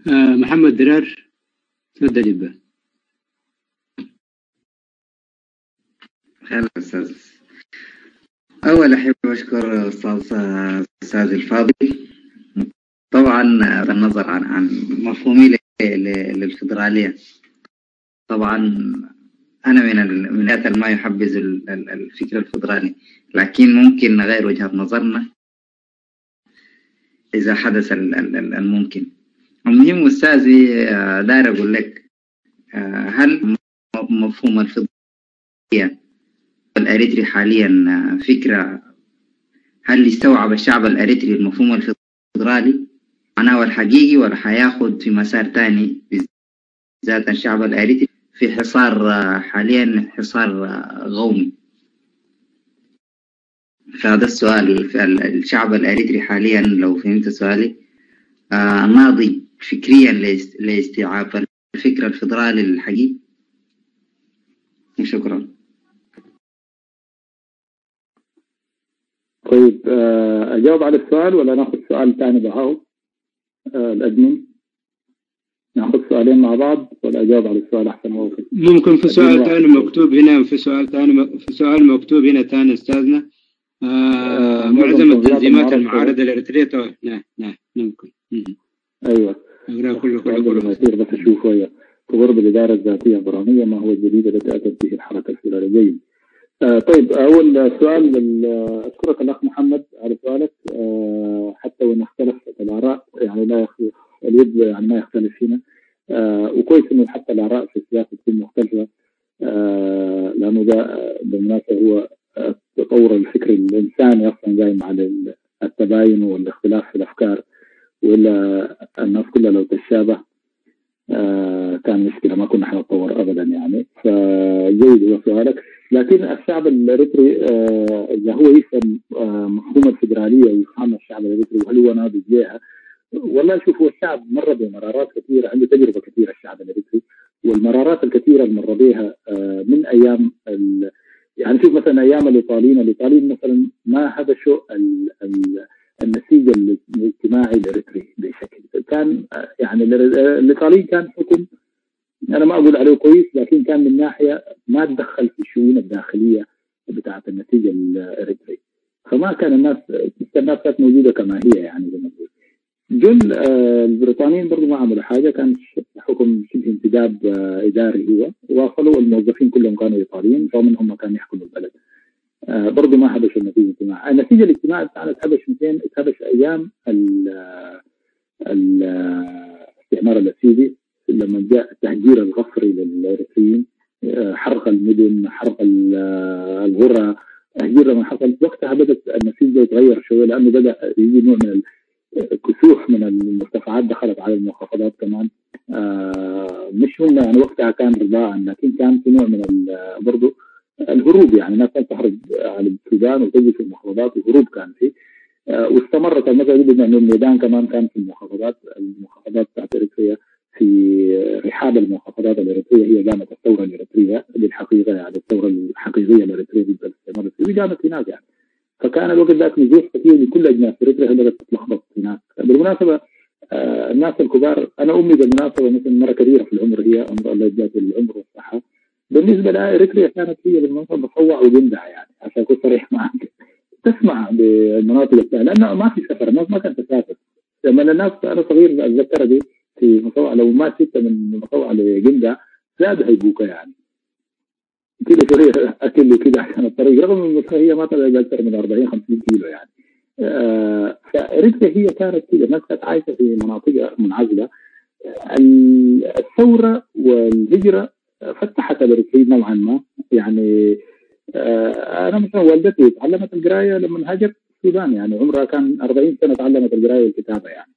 محمد درار، تفضل يبقى. خير أستاذ. أول أحب أشكر أستاذ الفاضل، طبعا بالنظر عن مفهومي للفدرالية. طبعا أنا من ما يحبذ الفكر الفدرالي، لكن ممكن نغير وجهة نظرنا إذا حدث الممكن. المهم أستاذي، داير أقول لك، هل مفهوم الفدرالية الأريتري حاليا فكرة، هل استوعب الشعب الأريتري المفهوم الفدرالي معناه الحقيقي، ولا حياخد في مسار تاني؟ بالذات الشعب الأريتري في حصار حاليا، حصار قومي. فهذا السؤال، الشعب الأريتري حاليا لو فهمت سؤالي ناضج فكريا لاستيعاب الفكر الفدرالي الحقيقي؟ شكرا. طيب، أجاوب على السؤال ولا ناخذ سؤال ثاني بهاو؟ الأدمين ناخذ سؤالين مع بعض ولا أجاوب على السؤال أحسن؟ وقت ممكن في سؤال ثاني مكتوب هنا، في سؤال ثاني، في سؤال مكتوب هنا ثاني أستاذنا. معظم التنظيمات المعارضة الإريترية. نعم نعم ممكن. أيوه أقرأ كله كله كله بس أشوف شوية. تضرب الإدارة الذاتية البرامية، ما هو الجديد الذي أتت به الحركة الفدرالية؟ طيب، أول سؤال، أشكرك الأخ محمد على سؤالك، حتى وإن اختلفت الآراء يعني لا يخلف الود، يعني ما يختلف هنا، وكويس إنه حتى الآراء في السياسة تكون مختلفة، لأنه ده بالمناسبة هو تطور الفكر الإنساني أصلا قايم على التباين والاختلاف في الأفكار، وإلا الناس كلها لو تشابه كان مشكلة، ما كنا حنتطور أبدا يعني. فجيد هو سؤالك، لكن الشعب الإريتري إذا هو يفهم مفهوم الفدرالية ويفهم الشعب الإريتري وهل هو ناضج لها؟ والله شوف، هو الشعب مر بمرارات كثيرة، عنده تجربة كثيرة الشعب الإريتري، والمرارات الكثيرة اللي مر بها من أيام يعني شوف مثلا أيام الإيطاليين مثلا ما هبشوا النسيج الاجتماعي الإريتري بشكل كان، يعني الإيطاليين كان حكم أنا ما أقول عليه كويس، لكن كان من ناحية ما تدخل في الشؤون الداخلية بتاعة النسيج الإريتري، فما كان الناس كانت موجودة كما هي يعني زي ما تقول. جل البريطانيين برضو ما عملوا حاجة، كان حكم شبه انتداب إداري هو، واصلوا الموظفين كلهم كانوا إيطاليين رغم إنهم كانوا يحكموا البلد، برضو ما هبشوا النتيجة الاجتماعية. النتيجة الاجتماعية بتاعنا اتهبش 200، اتهبش أيام الاستعمار الأسيدي لما جاء التهجير الغفري للإريتريين، حرق المدن، حرق الغرة، تهجير لما حصل وقتها بدأت النتيجة يتغير شوية، لأنه بدأ يجي نوع من الكسوح من المرتفعات دخلت على المنخفضات كمان، مش هم يعني وقتها كان رضاء، لكن كان في نوع من برضه الهروب، يعني الناس كانت تهرب على السودان وتجي في المنخفضات، وهروب كان فيه، واستمرت المسألة دي، بما انه الميدان كمان كان في المنخفضات، المنخفضات بتاعت اريتريا في رحاب المنخفضات الاريتريه هي قامت الثورة الاريتريه بالحقيقة، يعني الثورة الحقيقية الاريتريه ضد الاستعمار السوري قامت هناك يعني. فكان الوقت ذاك نزوح كثير من كل اجناس اريتريا بدات تتلخبط هناك. بالمناسبة الناس الكبار، انا امي بالمناسبة مثلا مرة كبيرة في العمر، هي عمر الله يجزاها العمر والصحة، بالنسبة لها اريتريا كانت هي بالمناسبة مصوع وجندع، يعني عشان اكون صريح معك، تسمع بالمناطق الثانية لانه ما في سفر، الناس ما كانت تسافر لما الناس، انا صغير اتذكر دي في مصوع، لو ما سبت من مصوع لجندع زاد هيبوكا يعني كده شوية اكل وكده عشان الطريق، رغم انه هي ما طلعت اكثر من 40 50 كيلو يعني. فاريتريا هي كانت كده، الناس كانت عايشه في مناطق منعزله. الثورة والهجرة فتحت الاريتريين نوعا ما يعني. انا مثلا والدتي تعلمت القراية لما هاجرت السودان، يعني عمرها كان 40 سنة تعلمت القراية والكتابة يعني.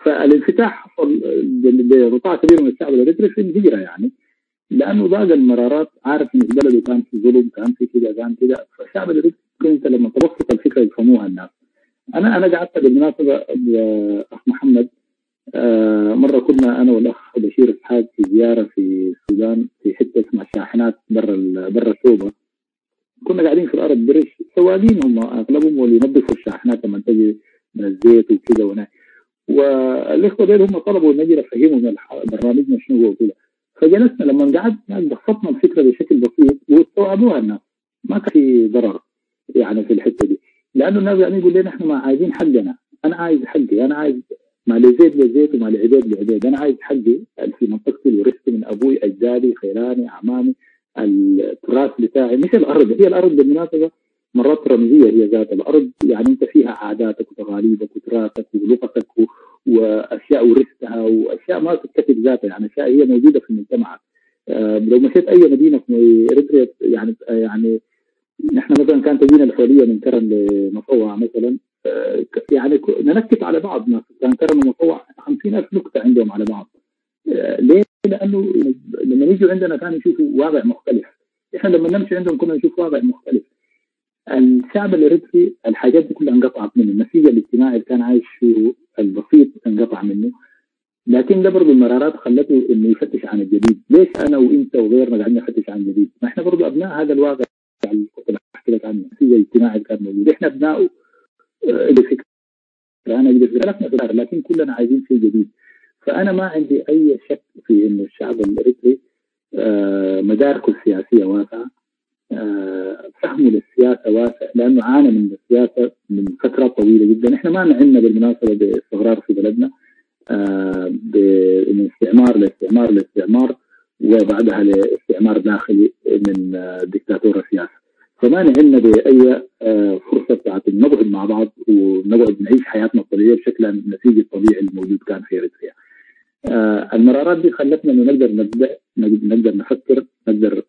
فالانفتاح حصل لقطاع كبير من الشعب الاريتري في الهجرة يعني، لانه ضاق المرارات، عارف انه في بلده كان في ظلم، كان في كذا كان كذا. فالشعب الاريتري انت لما تبسط الفكرة يفهموها الناس. انا قعدت بالمناسبة اخ محمد، مرة كنا انا والاخ بشير اسحاق في زيارة في السودان في حتة اسمها الشاحنات برا الشوبه، كنا قاعدين في الارض برش سواقين هم اغلبهم، واللي ينظفوا الشاحنات لما تجي من الزيت وكذا وهناك، والاخوة ديل هم طلبوا نجي نفهمهم برنامجنا شنو هو وكده. فجلسنا لما قعدنا بسطنا الفكرة بشكل بسيط واستوعبوها الناس، ما كان في ضرر يعني في الحتة دي، لانه الناس يعني يقول لنا احنا ما عايزين حقنا، انا عايز حقي، انا عايز ما لزيد لزيت وما لعبيد لعبيد، انا عايز حقي في منطقتي اللي ورثته من ابوي، اجدادي، خيراني، اعمامي، التراث بتاعي، مش الارض. هي الارض بالمناسبة مرات رمزية هي ذات الارض، يعني انت فيها عاداتك وتقاليدك وتراثك ولغتك واشياء ورثتها واشياء ما تتكتب ذاتها، يعني اشياء هي موجودة في مجتمعك. لو مشيت اي مدينة في اريتريا، يعني نحن مثلا كانت تجينا الحوليه من كرن لمصوع مثلا، يعني ننكت على بعض، ناس كان كرن ومصوع 50,000 نكتة عندهم على بعض. ليه؟ لانه لما يجوا عندنا كانوا يشوفوا واقع مختلف، احنا لما نمشي عندهم كنا نشوف واقع مختلف. الشعب الاريتري الحاجات دي كلها انقطعت منه، النسيج الاجتماعي اللي كان عايش فيه البسيط انقطع منه، لكن ده برضه المرارات خلته انه يفتش عن الجديد. ليش انا وانت وغيرنا قاعدين نفتش عن الجديد؟ ما احنا برضه ابناء هذا الواقع اللي كنت بحكي لك عنه، النسيج الاجتماعي اللي كان موجود، احنا ابنائه. فكرة انا اختلفنا في الآخر، لكن كلنا عايزين شيء جديد. فانا ما عندي اي شك في انه الشعب الاريتري مداركه السياسية واسعة، فهمه للسياسة واسع، لانه عانى من السياسة من فترة طويلة جدا. احنا ما نعنا بالمناسبة باستقرار في بلدنا، من استعمار لاستعمار لاستعمار، وبعدها لاستعمار داخلي من دكتاتور السياسة. فما نعنا باي فرصة بتاعت نقعد مع بعض ونقعد نعيش حياتنا الطبيعية بشكل النسيج الطبيعي الموجود كان في اريتريا. المرارات دي خلتنا انه نقدر نبدا، نقدر نفكر، نقدر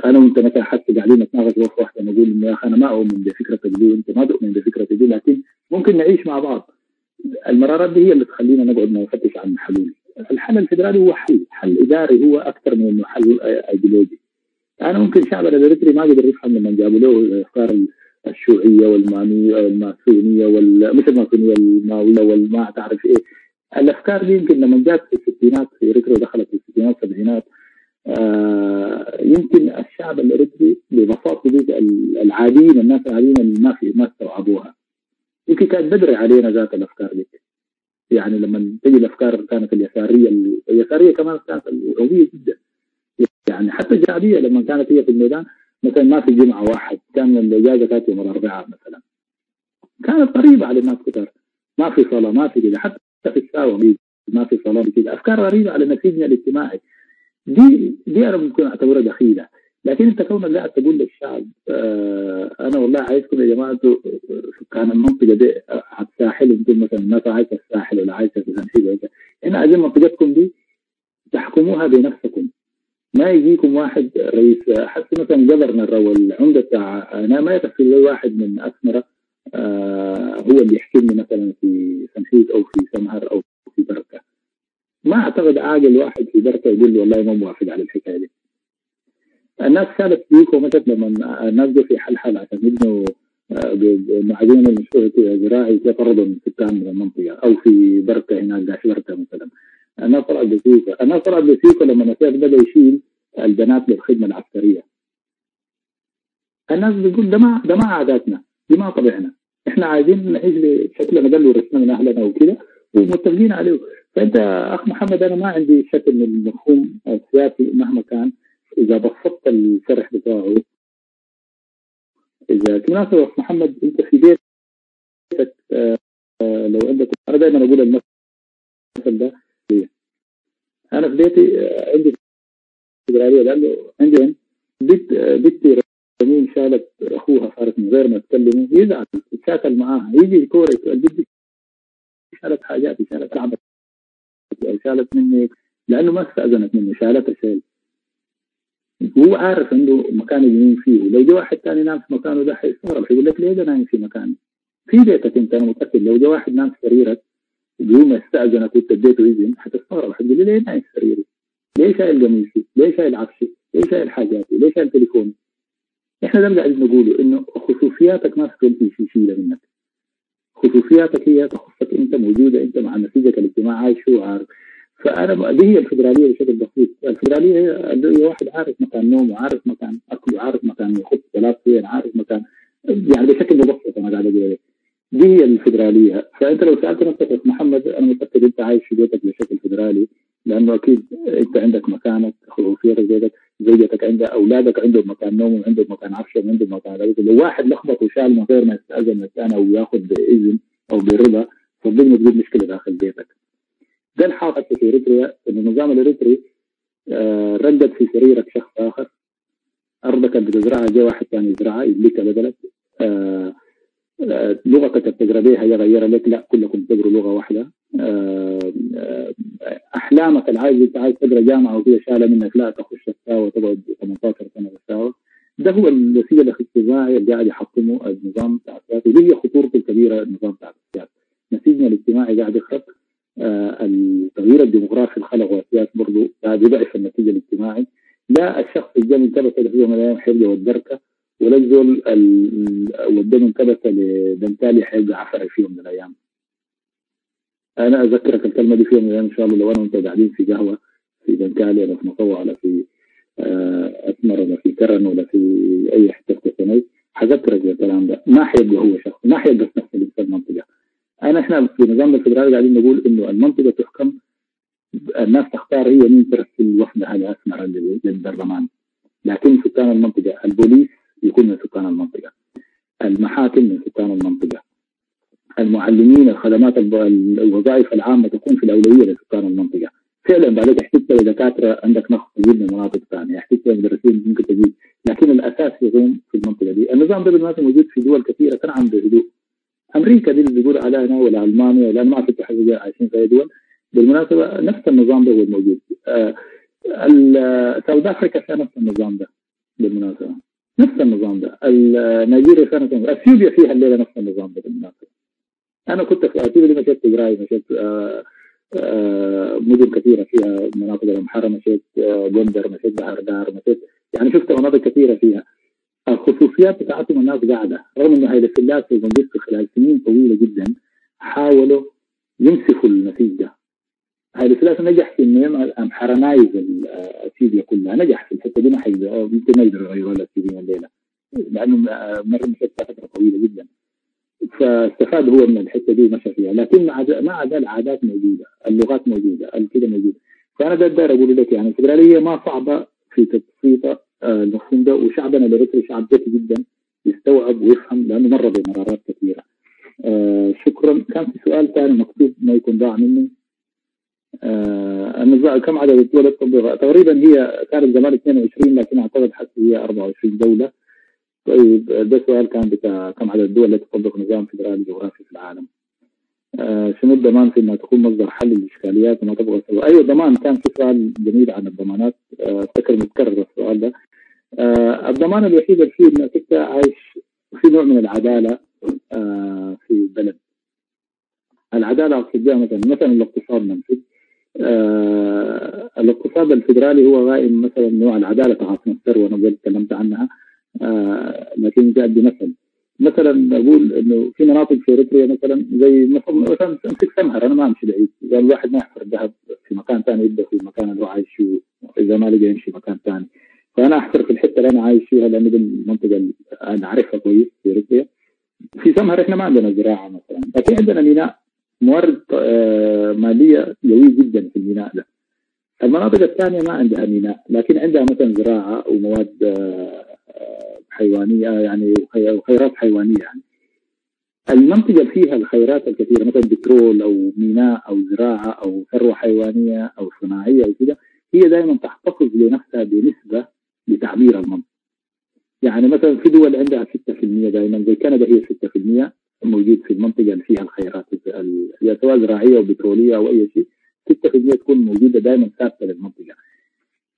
انا وانت مثلا حتى قاعدين نتناقش وقفه واحدة نقول انه يا اخي انا ما اؤمن بفكرتك دي وانت ما تؤمن بفكرتي دي، لكن ممكن نعيش مع بعض. المرارات دي هي اللي تخلينا نقعد نفتش عن حلول. الحل الفدرالي هو حل اداري، هو اكثر من انه حل ايديولوجي. انا ممكن الشعب الاريتري ما قدر يفهم لما جابوا له الافكار الشيوعية والماسونيه مش الماسونيه، الماويه والما تعرف ايه. الافكار دي يمكن لما جات في الستينات في اريتريا، دخلت في الستينات والسبعينات، يمكن الشعب الاريتري ببساطة دي العاديين، الناس العاديين اللي ما استوعبوها، يمكن كانت بدري علينا ذات الافكار دي. يعني لما تجي الافكار كانت اليسارية كمان كانت قوية جدا، يعني حتى الجعديه لما كانت هي في الميدان مثلا ما في جمعه واحد، كان الاجازة كانت يوم الاربعاء مثلا، كانت قريبه على الناس كتار، ما في صلاة، ما في كده، حتى في الساوه ما في صلاة كده، افكار غريبة على نسيجنا الاجتماعي. دي انا ممكن اعتبرها دخيله. لكن انت كونك قاعد تقول للشعب انا والله عايزكم يا جماعة انتوا سكان المنطقة دي على الساحل، انتم مثلا الناس عايشه في الساحل ولا عايشه في سنحيل، احنا عايزين منطقتكم دي تحكموها بنفسكم، ما يجيكم واحد رئيس حتى مثلا جفرنر او العمدة بتاع انا ما يرسل لي واحد من اسمره هو اللي يحكمني مثلا في سنحيت او في سمهر او في بركة. ما اعتقد عاقل واحد في بركة يقول له والله ما موافق على الحكاية دي. الناس شالت سيوفه مثلا لما الناس جو في حلحل عشان يبنوا عايزين مشروع زراعي طردوا من سكان من المنطقة، او في بركة هناك قاش بركة مثلا، الناس طلعت بسيوفه. الناس طلعت بسيوفه لما نسيت بدا يشيل البنات للخدمة العسكرية. الناس بتقول ده ما عاداتنا، دي ما طبيعنا، احنا عايزين نعيش بشكلنا ده اللي ورثناه من اهلنا وكده ومتفقين عليه. فانت اخ محمد انا ما عندي شك ان المفهوم السياسي مهما كان اذا بسطت الشرح بتاعه، اذا بالمناسبة اخ محمد انت في بيتك لو عندك، انا دائما اقول المثل ده، انا في بيتي عندي فدراليه، لانه عندي بنتي رميم شالت اخوها صارت من غير ما تكلمه، يزعل يتشاكل معاها، يجي الكورة البنت شالت حاجاتي، شالت لعبتي او شالت مني، لانه ما استاذنت مني، شالتها شيل. هو عارف عنده مكان ينام فيه، لو جا واحد ثاني نام في مكانه ده حيستغرب، حيقول لك ليه ده نايم في مكاني؟ في بيتك انت، انا متاكد لو جا واحد نام في سريرك وبيوم استاذنك وانت اديته اذن حتستغرب، حتقول لي ليه نايم في سريري؟ ليه شايل قميصي؟ ليه شايل عفشي؟ ليه شايل حاجاتي؟ ليه شايل تليفوني؟ احنا ده اللي قاعدين نقوله، انه خصوصياتك ما في شيء يشيلها منك. خصوصياتك هي تخصك انت، موجودة انت مع نسيجك الاجتماعي عايش وعارف. فانا دي هي الفدرالية بشكل بسيط. الفدرالية هي واحد عارف مكان نومه، عارف مكان اكله، عارف مكان يحط ثلاث فين، عارف مكان، يعني بشكل مبسط انا قاعد اقول لك. دي هي الفدرالية. فانت لو سالت نفسك يا محمد، انا متاكد انت عايش في بيتك بشكل فدرالي، لانه اكيد انت عندك مكانك، خصوصيتك، بيتك، زوجتك عندها، اولادك عندهم مكان نوم، وعندهم مكان عفشهم، وعندهم مكان. لو واحد لخبط وشال من غير ما يستاذن من الثاني او ياخذ باذن او برضا، صدقني تقول مشكلة داخل بيتك. ده الحاصل في اريتريا، ان النظام الاريتري رقد في سريرك شخص اخر، ارضك اللي بتزرعها جاء واحد ثاني يزرعها يملكها بدلك، لغتك اللي بتقرا بيها يغيرها لك، لا كلكم تقروا لغة واحدة، احلامك اللي عايز انت عايز تقرا جامعه وكده شالها منك، لا تخش الساوه وتقعد 18 سنة في الساوه. ده هو النسيج الاجتماعي اللي قاعد يحطمه النظام بتاع السياسة، ودي هي خطورته الكبيرة النظام بتاع السياسة. نسيجنا الاجتماعي قاعد يخرب، التغيير الديموغرافي اللي خلقه السياسة برضه قاعد يضعف النسيج الاجتماعي. لا الشخص اللي جا من كبسة في يوم من الايام حيبقى والدركه، ولا الزول وداه من كبسة لدنكالي حيبقى عفري في يوم من الايام. انا اذكرك الكلمة دي في يوم من الايام ان شاء الله، لو انا وانت قاعدين في قهوة في دنكالي ولا في مطوع ولا في اسمر ولا في كرن ولا في اي حتة في سني، حذكرك بالكلام ده. ما حيبقى هو شخص، ما حيبقى في نفس المنطقة. احنا في نظام الفدرالي قاعدين نقول انه المنطقة تحكم، الناس تختار هي مين ترسل وفدها لاسمر للبرلمان، لكن سكان المنطقة، البوليس يكون من سكان المنطقة، المحاكم من سكان المنطقة، المعلمين، الخدمات، الوظائف العامة تكون في الاولوية لسكان المنطقة. فعلا بعدك احتجت لدكاتره عندك نقص تجيب من مناطق ثانية، احتجت لمدرسين ممكن تجيب، لكن الاساس يقوم في المنطقة دي. النظام ده بالمناسبة موجود في دول كثيرة تنعم بهدوء. امريكا دي اللي بيقول عليها هنا ولا المانيا ولا انا ما اعرف عايشين في اي دول، بالمناسبة نفس النظام ده هو الموجود. South Africa فيها نفس النظام ده بالمناسبة، نفس النظام ده. نيجيريا فيها نفس النظام، اثيوبيا فيها الليلة نفس النظام ده بالمناسبة. انا كنت في اثيوبيا دي مشيت تجراي، مشيت مدن كثيرة فيها مناطق الامحره، مشيت جندر، مشيت بحر دار، مشيت يعني شفت مناطق كثيرة فيها الخصوصيات بتاعتهم. الناس قاعدة، رغم انه هايلة سلاسي ومنجستو خلال سنين طويلة جدا حاولوا ينسفوا النسيج ده. هايلة سلاسي نجح في انه يعمل Amharanize اثيوبيا كلها، نجح في الحتة دي، ما حيقدر يمكن ما يقدروا يغيروا الاثيوبيين الليلة لانه مرة مشت فترة طويلة جدا، فاستفاد هو من الحتة دي ومشى فيها. لكن مع ذلك العادات موجودة، اللغات موجودة، الكده موجودة. فانا ده الداير اقول لك يعني الفدرالية ما صعبة في تبسيطها المفهوم ده، وشعبنا الاريتري شعب ذكي جدا يستوعب ويفهم لانه مر بمرارات كثيرة. شكرا. كان في سؤال ثاني مكتوب ما يكون ضاع مني. النظام كم عدد الدول التطبيق؟ تقريبا هي كانت زمان 22، لكن اعتقد حتى هي 24 دولة. طيب ده سؤال كان بتاع كم عدد الدول التي تطبق نظام فدرالي جغرافي في العالم. شنو الضمان في انها تكون مصدر حل للاشكاليات وما تبغى سوا؟ ايوه ضمان، كان في سؤال جميل عن الضمانات، افتكر متكرر السؤال ده. الضمان الوحيد اللي فيه انك انت عايش في نوع من العدالة في البلد. العدالة اقصد بها مثلا الاقتصاد نمسك. الاقتصاد الفدرالي هو قائم مثلا نوع العدالة تقاسم الثروة، انا قلت تكلمت عنها، لكن جاء بمثل مثلا اقول انه في مناطق في اريتريا مثلا زي مثلا امسك سمهر، انا ما امشي بعيد، اذا الواحد ما يحفر ذهب في مكان ثاني يبدا في المكان اللي هو عايش فيه، اذا ما لقى يمشي مكان ثاني. فانا احفر في الحتة اللي انا عايش فيها لانه دي المنطقة اللي انا عارفها كويس في اريتريا. في سمهر احنا ما عندنا زراعة مثلا، لكن عندنا ميناء موارد ماليه قوية جدا في الميناء ده. المناطق الثانية ما عندها ميناء، لكن عندها مثلا زراعة ومواد حيوانية يعني وخيرات حيوانية. يعني المنطقة اللي فيها الخيرات الكثيرة مثلا بترول او ميناء او زراعة او ثروة حيوانية او صناعية وكده، هي دائما تحتفظ لنفسها بنسبة لتعمير المنطقة. يعني مثلا في دول عندها 6% دائما زي كندا، هي 6% موجود في المنطقة اللي فيها الخيرات سواء زراعية وبتروليه او اي شيء، 6% تكون موجودة دائما ثابتة للمنطقة.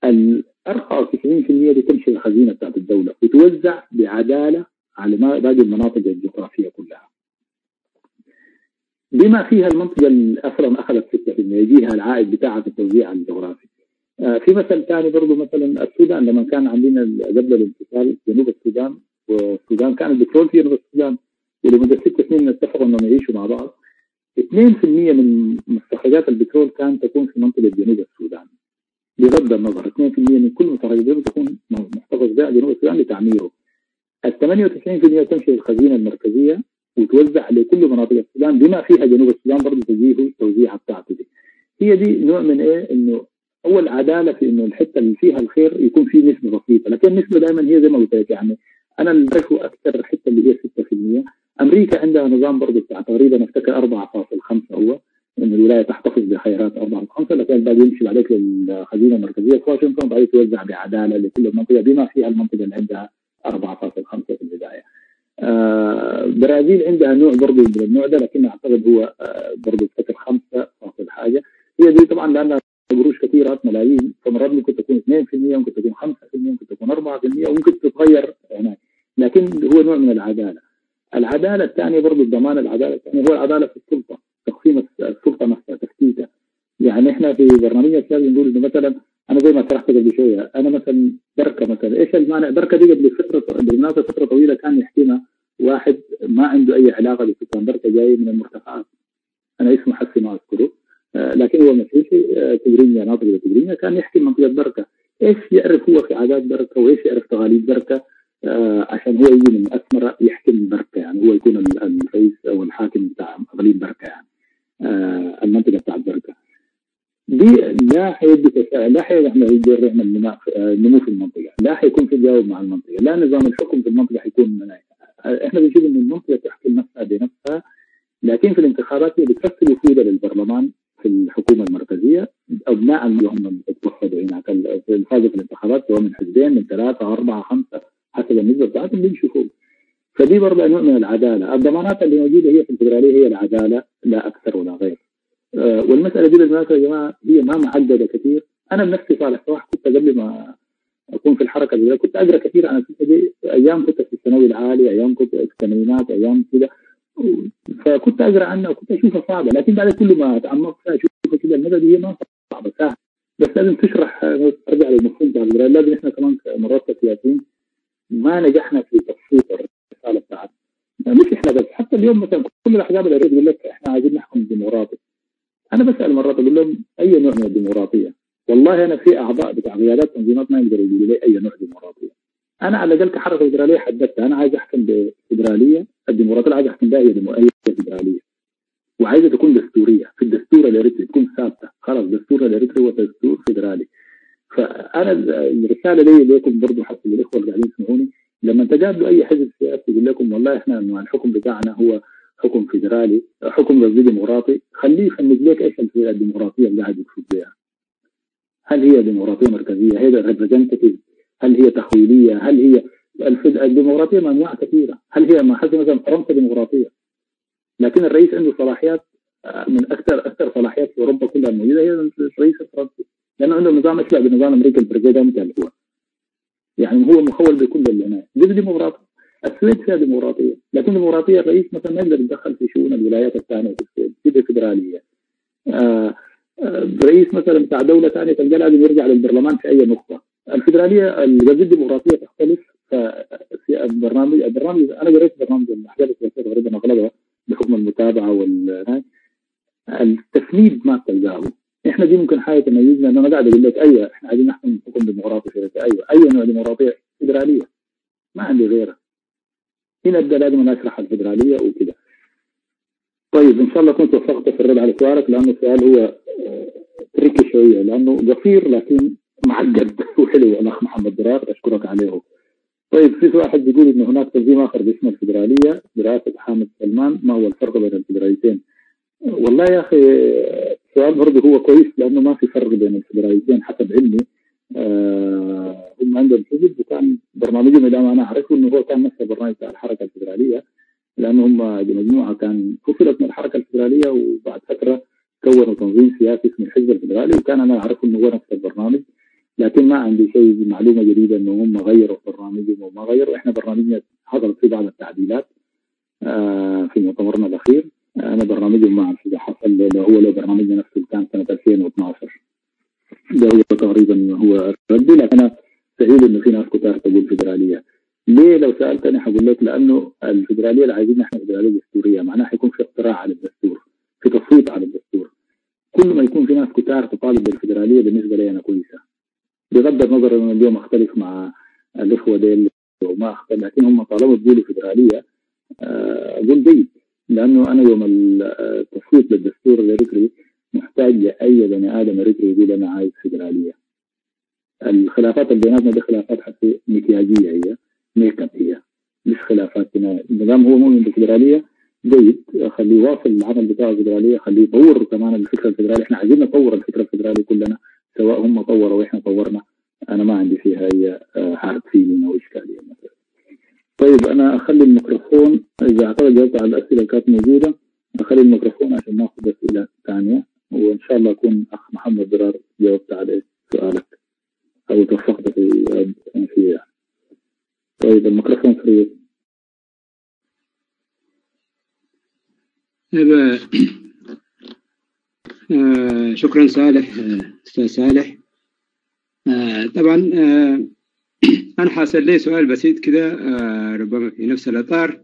ال 94% دي تمشي الخزينة بتاعت الدولة وتوزع بعداله على باقي المناطق الجغرافية كلها. بما فيها المنطقة اللي اصلا اخذت 6% يجيها العائد بتاعها في التوزيع الجغرافي. في مثل ثاني برضه، مثلا السودان لما كان عندنا قبل الانفصال جنوب السودان والسودان كان البترول في جنوب السودان، ولمده 6 سنين اتفقوا انهم يعيشوا مع بعض. 2% من مستخرجات البترول كان تكون في منطقة جنوب السودان. بغض النظر 2% من كل مستخرجات البترول تكون محتفظ بها جنوب السودان لتعميره. ال 98% تمشي للخزينه المركزية وتوزع لكل مناطق السودان بما فيها جنوب السودان برضه تجيه التوزيعه بتاعته دي. هي دي نوع من ايه؟ انه اول عدالة في انه الحتة اللي فيها الخير يكون في نسبه بسيطة، لكن النسبة دائما هي زي ما قلت لك، يعني انا اللي بعرفه اكثر حتة اللي هي 6%. امريكا عندها نظام برضه بتاع تقريبا افتكر 4.5، هو انه الولاية تحتفظ بخيارات 4.5، لكن الباقي يمشي عليك للخزينه المركزية في واشنطن، وبعدين توزع بعداله لكل منطقة بما فيها المنطقة اللي عندها 4.5 في البداية. برازيل عندها نوع برضه من النوع ده، لكن اعتقد هو برضه افتكر 5 حاجة. هي دي طبعا لانها قروش كثيرة ملايين، فمرات ممكن تكون 2%، ممكن تكون 5%، ممكن تكون 4%، وممكن تتغير هناك، لكن هو نوع من العدالة. العدالة الثانية برضه الضمان، العدالة الثانية هو العدالة في السلطة، تقسيم السلطة نفسها، تفتيتها. يعني احنا في برنامجنا السياسي نقول انه مثلا انا زي ما شرحت قبل شوية، انا مثلا بركة مثلا، ايش المانع؟ بركة دي قبل فترة، بالمناسبة فترة طويلة كان يحكينا واحد ما عنده اي علاقة بسكان بركة، جاي من المرتفعات، انا اسمه حسي ما اذكره، لكن هو مسيحي تجرينيا، ناطق بتجرينيا، كان يحكي منطقة بركة، ايش يعرف هو في عادات بركة وايش يعرف تقاليد بركة، عشان هو يجي من اسمره يحكم بركة، يعني هو يكون الرئيس او الحاكم بتاع اقليم بركة، يعني المنطقة بتاعت بركة دي. لا حيدي لا حيعمل نمو في المنطقة، لا حيكون في تجاوب مع المنطقة، لا نظام الحكم في المنطقة حيكون. احنا بنشوف ان المنطقة تحكم نفسها بنفسها، لكن في الانتخابات هي بترسل وفودا للبرلمان في الحكومة المركزية، ابناء اللي هم اتوفدوا هناك فازوا في الانتخابات، سواء من حزبين، من 3 4 5 حسب النسبة بتاعتهم بيمشوا فوق. فدي برضه نوع من العدالة. الضمانات اللي موجودة هي في الفدرالية هي العدالة، لا اكثر ولا غير. والمسالة دي بالمناسبة يا جماعة هي ما معقدة كثير. انا بنفسي صالح صلاح كنت قبل ما اكون في الحركة دي كنت اقرا كثير عن الفكرة دي، ايام كنت في الثانوي العالي، ايام كنت في الثمانينات، ايام كده، فكنت اقرا عنها وكنت اشوفها صعبة، لكن بعد كل ما تعمقت فيها اشوفها كده المدى دي هي ما صعبة، سهلة، بس لازم تشرح، ترجع للمفهوم بتاع. لازم احنا كمان مرات كسياسيين ما نجحنا في تبسيط الرسالة بتاعتنا، مش احنا بس، حتى اليوم مثلا كل الاحزاب اللي تقول لك احنا عايزين نحكم ديمقراطي، انا بسال مرات اقول لهم اي نوع من الديمقراطية؟ والله انا في اعضاء بتاع قيادات تنظيمات ما يقدروا يقولوا لي اي نوع ديمقراطية. انا على الاقل كحركه فدراليه حددتها، انا عايز احكم بفدراليه، الديمقراطية اللي عايز احكم بها هي فدراليه، وعايزه تكون دستورية، في الدستور الاريتري تكون ثابتة، خلاص دستور الاريتري هو دستور فدرالي. فانا الرسالة لي لكم برضه حتى للاخوة اللي قاعدين يسمعوني، لما تقابلوا اي حزب سياسي يقول لكم والله احنا الحكم بتاعنا هو حكم فيدرالي، حكم قصدي ديمقراطي، خليه يفند لك ايش الديمقراطية اللي قاعد يقصد بها. هل هي ديمقراطية مركزية؟ هل هي representative؟ هل هي تخويليه؟ هل هي الديمقراطية انواع كثيرة؟ هل هي ما حسب مثلا فرنسا ديمقراطية، لكن الرئيس عنده صلاحيات من اكثر صلاحيات في اوروبا كلها الموجودة هي الرئيس الفرنسي، لانه عنده نظام اشبه بنظام امريكا ال presidential، هو يعني هو مخول بكل اللي هناك، دي ديمقراطية. السويد فيها ديمقراطية، لكن ديمقراطية الرئيس مثلا ما يقدر يتدخل في شؤون الولايات الثانية في السويد، دي فيدرالية. رئيس مثلا بتاع دولة ثانية تلقاه لازم يرجع للبرلمان في اي نقطة. الفيدرالية قصدي الديمقراطية تختلف. في البرنامج انا قريت برنامج الاحزاب السياسية تقريبا اغلبها بحكم المتابعة التفنيد ما بتلقاه. احنا دي ممكن حاجة تميزنا، انه انا قاعد اقول لك ايوه احنا عايزين نحكم حكم ديمقراطي في ايوه اي نوع ديمقراطية فيدرالية، ما عندي غيرها. هنا ابدا لازم انا اشرح الفيدرالية وكده. طيب ان شاء الله كنت وفقت في الرد على سؤالك، لانه السؤال هو تريكي شوية لانه قصير لكن معقد وحلو. الاخ محمد درار اشكرك عليه. طيب في واحد بيقول انه هناك تنظيم اخر باسم الفيدرالية برئاسة حامد سلمان، ما هو الفرق بين الفيدراليتين؟ والله يا اخي السؤال برضه هو كويس، لانه ما في فرق بين الفيدراليتين حسب علمي. هم عندهم حزب، وكان برنامجهم الى ما انا اعرفه انه هو كان نفس البرنامج بتاع الحركة الفيدرالية، لانه هم مجموعة كان فصلت من الحركة الفيدرالية وبعد فترة كونوا تنظيم سياسي اسمه الحزب الفيدرالي، وكان انا اعرفه انه هو نفس البرنامج، لكن ما عندي شيء معلومة جديدة انه هم غيروا برنامجهم وما غيروا. احنا برنامجنا حصلت فيه بعض التعديلات في مؤتمرنا الاخير. انا برنامجهم ما اعرف اذا حصل، لو هو لو برنامجنا نفسه كان سنة 2012 ده هو تقريبا هو ردي. لكن انا سعيد انه في ناس كتار تقول فيدرالية. ليه؟ لو سالتني حقول لك لانه الفيدرالية اللي عايزين احنا فيدرالية دستورية، معناها حيكون في اقتراع على الدستور، في تصويت على الدستور. كل ما يكون في ناس كتار تطالب بالفيدراليه بالنسبة لي انا كويسة، بغض النظر انه اليوم اختلف مع الاخوة ديل وما اختلف، لكن هم طالما بيقولوا فيدرالية اقول جيد، لانه انا يوم التصويت للدستور الاريتري محتاج لاي بني ادم اريتري يقول انا عايز فيدرالية. الخلافات اللي بيناتنا دي خلافات حتى مكياجيه، هي make up، هي مش خلافات. ما دام هو مؤمن بالفيدراليه جيد، خليه يواصل العمل بتاعه الفيدرالية، خليه يطور كمان الفكرة الفيدرالية. احنا عايزين نطور الفكرة الفيدرالية كلنا، سواء هم طوروا واحنا طورنا، انا ما عندي فيها اي hard feeling او اشكالية مثلا. طيب انا اخلي الميكروفون، اذا اعتقد جاوبت على الاسئلة اللي كانت موجودة، اخلي الميكروفون عشان ناخذ اسئلة ثانية، وان شاء الله اكون اخ محمد درار جاوبت على سؤالك او توفقت في يعني. طيب الميكروفون free. شكرا صالح، استاذ صالح. طبعا انا حاصل لي سؤال بسيط كده، ربما في نفس الاطار،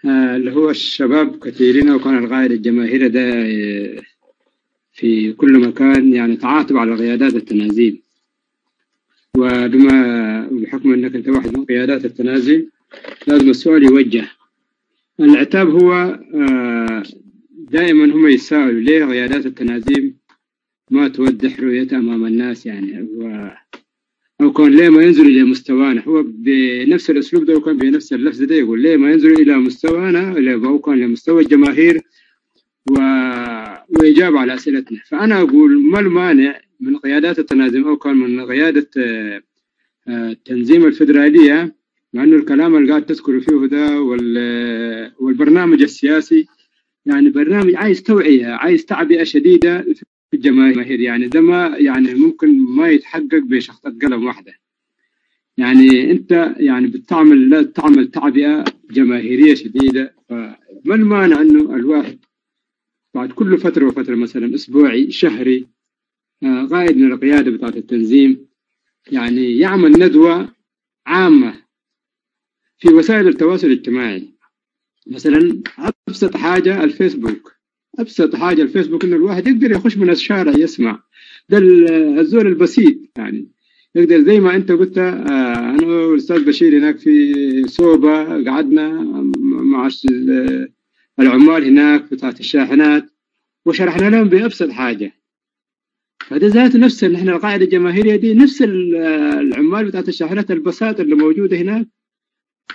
اللي هو الشباب كثيرين وكان القائد الجماهيري ده في كل مكان يعني تعاطب على قيادات التنازيم، وبما بحكم انك انت واحد من قيادات التنازيم لازم السؤال يوجه. العتاب هو دائما هم يتساءلوا ليه قيادات التنازيم ما توضح رؤيتها امام الناس يعني، او كان ليه ما ينزلوا الى مستوانا. هو بنفس الاسلوب ده وكان بنفس اللفظ ده يقول ليه ما ينزلوا الى مستوانا او كان لمستوى الجماهير وإجابة على اسئلتنا. فانا اقول ما المانع من قيادات التنازيم او كان من قيادة التنظيم الفيدرالية، مع انه الكلام اللي قاعد تذكره فيه ده والبرنامج السياسي يعني برنامج عايز توعيه، عايز تعبئة شديدة في الجماهير، يعني ده ما يعني ممكن ما يتحقق بشخطه قلم واحدة. يعني انت يعني بتعمل لا تعمل تعبئة جماهيرية شديدة، فما المانع انه الواحد بعد كل فترة وفترة مثلا اسبوعي شهري قائد من القيادة بتاعت التنظيم يعني يعمل ندوه عامة في وسائل التواصل الاجتماعي. مثلا ابسط حاجة الفيسبوك، ابسط حاجة الفيسبوك انه الواحد يقدر يخش من الشارع يسمع ده الزول البسيط يعني يقدر زي ما انت قلت. انا والاستاذ بشير هناك في سوبا قعدنا مع العمال هناك بتاعت الشاحنات وشرحنا لهم بابسط حاجة. فده ذاته نفس نحن القاعدة الجماهيرية دي نفس العمال بتاعت الشاحنات، البساطة اللي موجودة هناك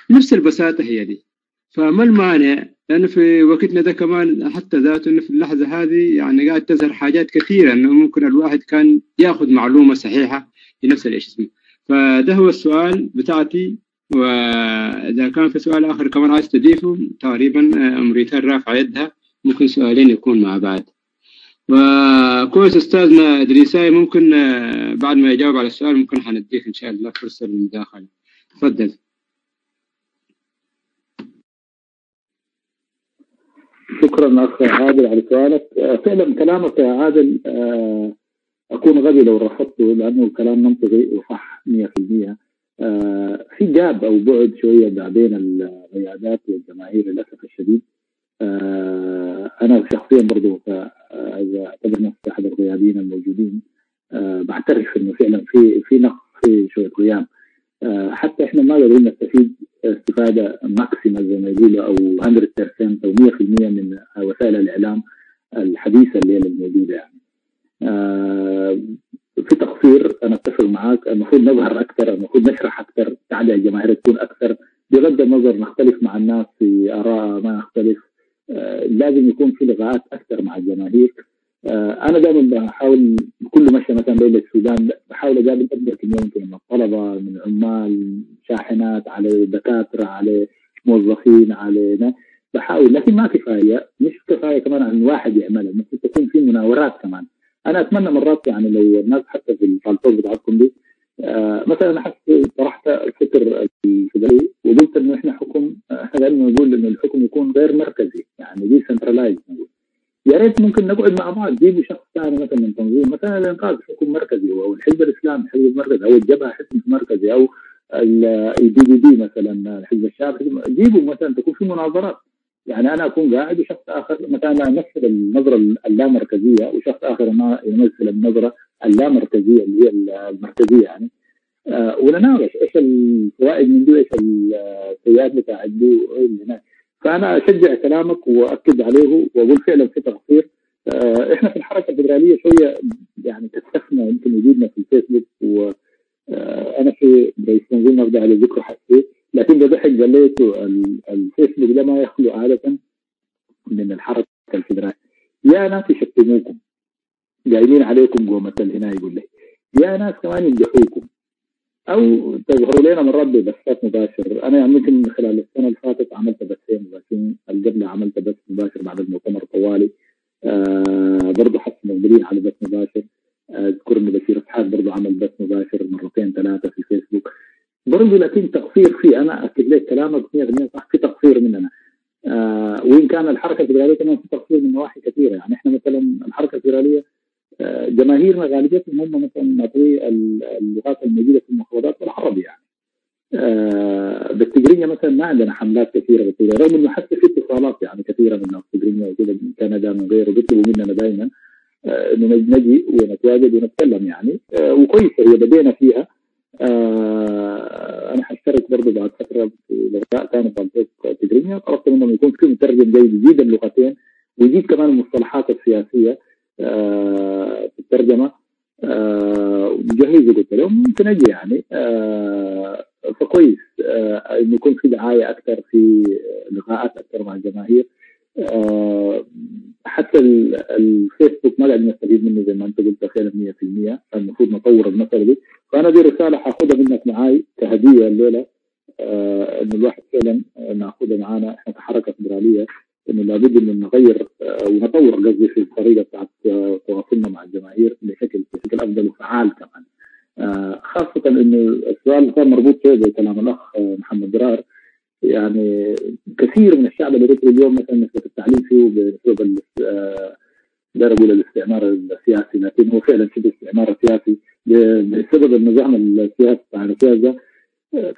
نفس البساطة هي دي. فما المانع؟ لانه في وقتنا ده كمان حتى ذاته انه في اللحظة هذه يعني قاعد تظهر حاجات كثيرة انه ممكن الواحد كان ياخذ معلومة صحيحه في نفس الشيء اسمه. فده هو السؤال بتاعتي، واذا كان في سؤال اخر كمان عايز تضيفه تقريبا امريكا رافعه يدها، ممكن سؤالين يكون مع بعض. وكويس استاذنا ادريساي ممكن بعد ما يجاوب على السؤال ممكن حنديك ان شاء الله فرصة للمداخله. تفضل. شكرا اخ عادل على سؤالك. فعلا كلامك يا عادل اكون غبي لو رفضته، لانه كلام منطقي وصح 100%. في جاب او بعد شوية ما بين القيادات والجماهير للاسف الشديد. انا شخصيا برضو اذا اعتبر نفسي احد القياديين الموجودين بعترف انه فعلا في نقص، في شوية غياب. حتى احنا ما قادرين نستفيد استفاده maximal زي ما يقولوا، او 100% او 100% من وسائل الاعلام الحديثة اللي هي الموجودة يعني. في تقصير، انا اتفق معاك، المفروض نظهر اكثر، المفروض نشرح اكثر، التعبئه الجماهيرية تكون اكثر، بغض النظر نختلف مع الناس في اراء ما نختلف، لازم يكون في لقاءات اكثر مع الجماهير. انا دائما بحاول كل مشي مثلا بين السودان بحاول اقابل اكبر كمية ممكن من الطلبة، من عمال شاحنات، على دكاترة، على موظفين، على بحاول، لكن ما كفاية، مش كفاية كمان عن واحد يعملها، المفروض تكون في مناورات كمان. انا اتمنى مرات يعني لو الناس حتى في الفالتوز بتاعتكم دي مثلا انا طرحت الفكر الفيدرالي وقلت انه احنا حكم، احنا دائما نقول انه الحكم يكون غير مركزي، يعني decentralized. يا ريت ممكن نقعد مع بعض، جيبوا شخص ثاني مثلا من تنظيم مثلا الانقاذ حكم مركزي، او الحزب الاسلامي حزب مركزي، او الجبهة حزب مركزي، او ال EPDP مثلا الحزب الشعبي، جيبوا مثلا تكون في مناظرات. يعني انا اكون قاعد وشخص اخر مثلا امثل النظرة اللامركزيه، وشخص اخر ما يمثل النظرة اللامركزيه اللي هي المركزية يعني، ونناقش ايش الفوائد من دي وايش السيئات بتاعت دي. فانا اشجع كلامك واكد عليه واقول فعلا في تقصير. احنا في الحركة الفدرالية شوية يعني كثفنا يمكن وجودنا في الفيسبوك، وانا في رئيس تنظيم ابدا على ذكر حسي، لكن ده ضحك قال لي الفيسبوك ده ما يخلو عادة من الحركة الفدرالية، يا ناس يشتموكم جايين عليكم قومة هنا يقول لي، يا ناس كمان يمدحوكم او تظهروا لنا مرات ببثات مباشر. انا يعني ممكن خلال السنة اللي فاتت عملت بثين مباشرين، اللي قبلها عملت بث مباشر بعد المؤتمر طوالي، برضه حس مقبلين على بث مباشر. اذكر انه بشير اسحاق برضه عمل بث مباشر مرتين ثلاثة في الفيسبوك برضه، لكن تقصير فيه. انا اكد لك كلامك 100% صح، في تقصير مننا. وان كان الحركة الفدرالية كمان في تقصير من نواحي كثيرة. يعني احنا مثلا الحركة الفدرالية جماهيرنا غالبيتهم هم مثلا ناطقي اللغات الموجودة في المفاوضات والعربي يعني. بالتجرينيا مثلا ما عندنا حملات كثيرة بالتجرينيا، رغم انه حتى في اتصالات يعني كثيرة من التجرينيا وكذا من كندا من غيره بيطلبوا مننا دائما انه نجي ونتواجد ونتكلم يعني. وكويسة هي بدينا فيها. انا حشترك برضه بعد فترة في لقاء ثاني في تجرينيا، طلبت منهم يكون في مترجم جيد يجيد اللغتين ويجيد كمان المصطلحات السياسية في الترجمة. جهزوا قلت لهم ممكن اجي يعني. فكويس انه يكون في دعاية اكثر، في لقاءات اكثر مع الجماهير. حتى الفيسبوك ما قاعد نستفيد منه زي ما انت قلت فعلا 100%، المفروض نطور المسالة دي. فانا دي رسالة حاخذها منك معاي كهدية الليلة، انه الواحد فعلا ناخذها معانا احنا كحركه فدراليه، انه لابد من نغير ونطور قصدي في الطريقة بتاعت تواصلنا مع الجماهير بشكل افضل وفعال كمان. خاصة انه السؤال كان مربوط شوية بكلام الاخ محمد درار. يعني كثير من الشعب الاريتري اليوم مثلا نسبه التعليم فيه بسبب داير اقول الاستعمار السياسي، لكن هو فعلا شبه استعمار سياسي بسبب النظام السياسي بتاع السياسة.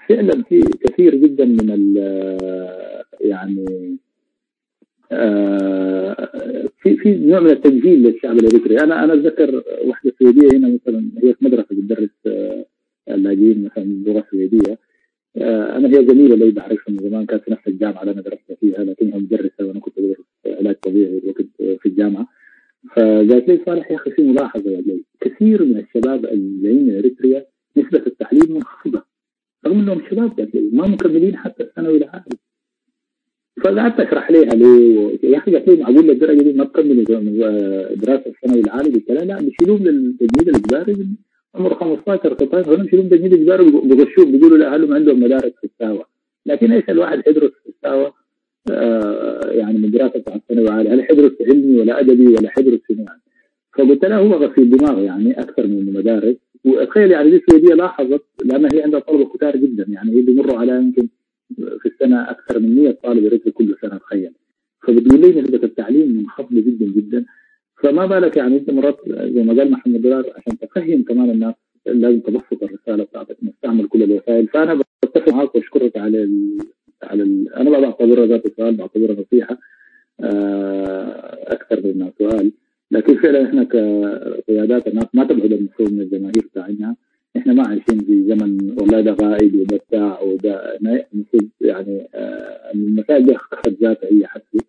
فعلا في كثير جدا من يعني في نوع من التجهيل للشعب الاريتري. انا اتذكر واحدة سويديه هنا مثلا، هي في مدرسه بتدرس اللاجئين مثلا اللغة السويدية. انا هي زميله لي بعرفها من زمان، كانت في نفس الجامعة اللي انا درست فيها، لكنها مدرسه وانا كنت بدرس علاج طبيعي الوقت في الجامعة. فقالت لي صالح يا اخي في ملاحظة، قالت لي كثير من الشباب اللي من اريتريا نسبه التعليم منخفضة رغم انهم شباب، قالت لي ما مكملين حتى الثانوي العالي. فقعدت اشرح لها ليه يا اخي، قالت لي معقول للدرجة دي ما بكملوا دراسة الثانوي العالي؟ قلت لها لا، بيشيلوهم للتجنيد الاجباري من عمر 15 16 سنة، بيشيلوهم تجنيد اجباري وبيغشوهم، بيقولوا لاهلهم عندهم مدارس في الساوه. لكن ايش الواحد حيدرس في الساوه يعني من دراسة بتاع الثانوي العالي؟ هل حيدرس علمي ولا ادبي ولا حيدرس شنو يعني؟ فقلت لها هو غسيل دماغ يعني اكثر من المدارس. وتخيل يعني دي السويدية لاحظت، لان هي عندها طلبه كتار جدا، يعني هي بيمروا على يمكن في السنة اكثر من 100 طالب اريتري كل سنة، تخيل. فبتقول لي نسبه التعليم منخفضة جدا جدا. فما بالك يعني انت مرات زي ما قال محمد درار عشان تفهم كمان الناس لازم تبسط الرسالة بتاعتك، نستعمل كل الوسائل. فانا بتفق معاك واشكرك على انا ما بعتبرها ذات سؤال، بعتبرها نصيحة اكثر من سؤال. لكن فعلا احنا كقيادات الناس ما تبعد المفروض من الجماهير بتاعتنا. احنا ما عايشين في زمن والله ده غائب وده بتاع وده، المفروض يعني المسائل دي اخذت ذاتها هي حسي.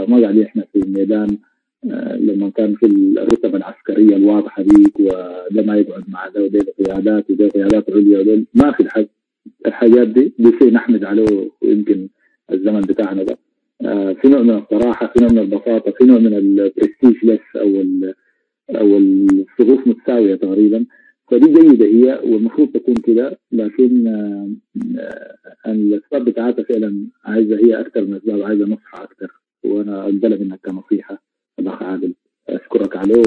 ما قاعدين احنا في الميدان لما كان في الرتب العسكرية الواضحة ديك، وده ما يقعد مع ده وده قيادات وده قيادات عليا وده ما في الحاجات دي شيء نحمد عليه. ويمكن الزمن بتاعنا ده في نوع من الصراحة، في نوع من البساطة، في نوع من البرستيج لس او الصفوف متساوية تقريبا. فدي جيدة هي والمفروض تكون كده، لكن الاسباب بتاعتها فعلا عايزه هي اكثر من اسباب، عايزه نصحى اكثر. وانا اقبلها منك كنصيحه الاخ عادل، اشكرك عليه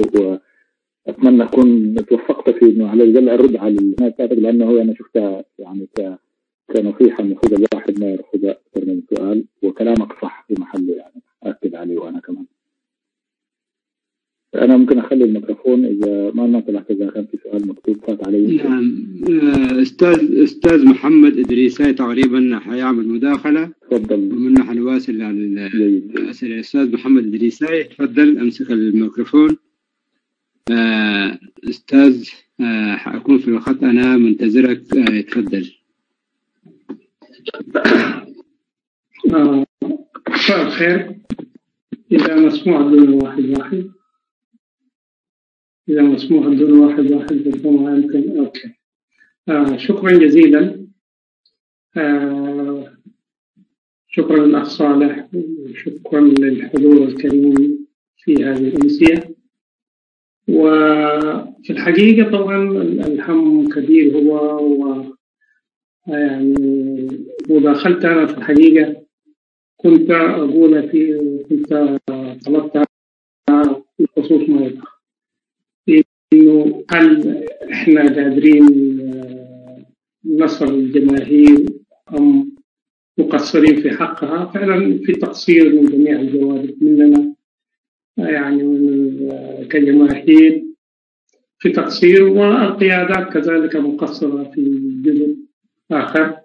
واتمنى اكون توفقت في انه على الاقل ارد على الناس بتاعتك، لانه هو انا شفتها يعني كنصيحه المفروض الواحد ما يرفضها اكثر من سؤال، وكلامك صح في محله يعني اكد عليه. وانا كمان انا ممكن اخلي الميكروفون اذا ما طلعت، اذا كان في سؤال مكتوب فات علي. نعم استاذ محمد ادريساي تقريبا حيعمل مداخله. تفضل. ومنها حنواصل على الاسئلة. الاستاذ محمد ادريساي تفضل، امسك الميكروفون. استاذ حاكون في الخط، انا منتظرك، تفضل. مساء الخير. إذا مسموع دون واحد واحد، إذا مسموع دون واحد واحد ربما يمكن. okay، شكرا جزيلا. شكرا للأخ صالح، وشكرا للحضور الكريم في هذه الأمسية. وفي الحقيقة طبعا الهم كبير هو، و يعني مداخلتي أنا في الحقيقة كنت أقول في كنت طلبتها بخصوص ما إنه هل إحنا قادرين نصل الجماهير أم مقصرين في حقها؟ فعلا في تقصير من جميع الجوانب مننا، يعني من كجماهير في تقصير، والقيادات كذلك مقصرة في جزء آخر.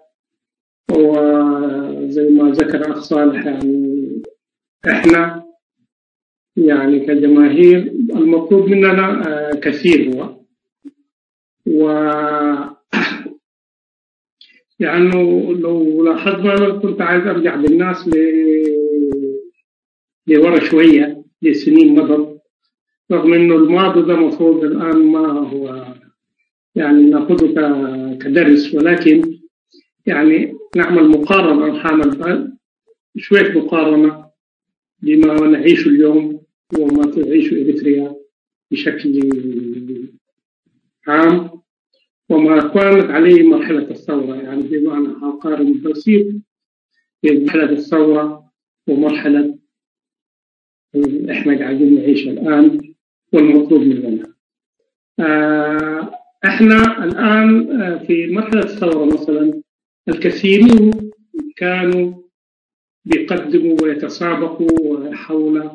وزي ما ذكر أخ صالح يعني إحنا يعني كجماهير المطلوب مننا كثير هو، و لأنه لو لاحظنا أنا كنت عايز أرجع بالناس لورا شوية لسنين مضت، رغم إنه الماضي ده مفروض الآن ما هو يعني نأخذه كدرس، ولكن يعني نعمل مقارنة، نعمل شوية مقارنة بما نعيشه اليوم وما تعيشه إريتريا بشكل عام، وما كانت عليه مرحلة الثورة. يعني بمعنى أقارن بسيط بين مرحلة الثورة ومرحلة إحنا قاعدين نعيشها الآن والمطلوب مننا. إحنا الآن في مرحلة الثورة مثلا الكثيرين كانوا بيقدموا ويتسابقوا حول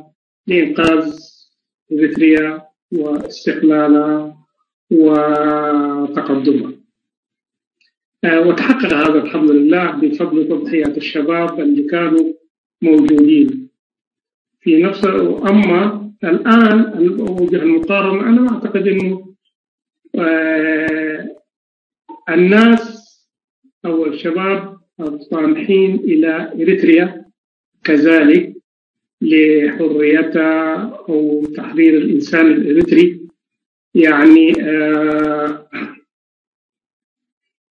لإنقاذ إريتريا واستقلالها وتقدمها، وتحقق هذا الحمد لله بفضل تضحيات الشباب اللي كانوا موجودين في نفس. أما الآن وجه المقارنة أنا أعتقد أنه الناس أو الشباب الطامحين إلى إريتريا كذلك لحريتها أو تحرير الإنسان الإريتري يعني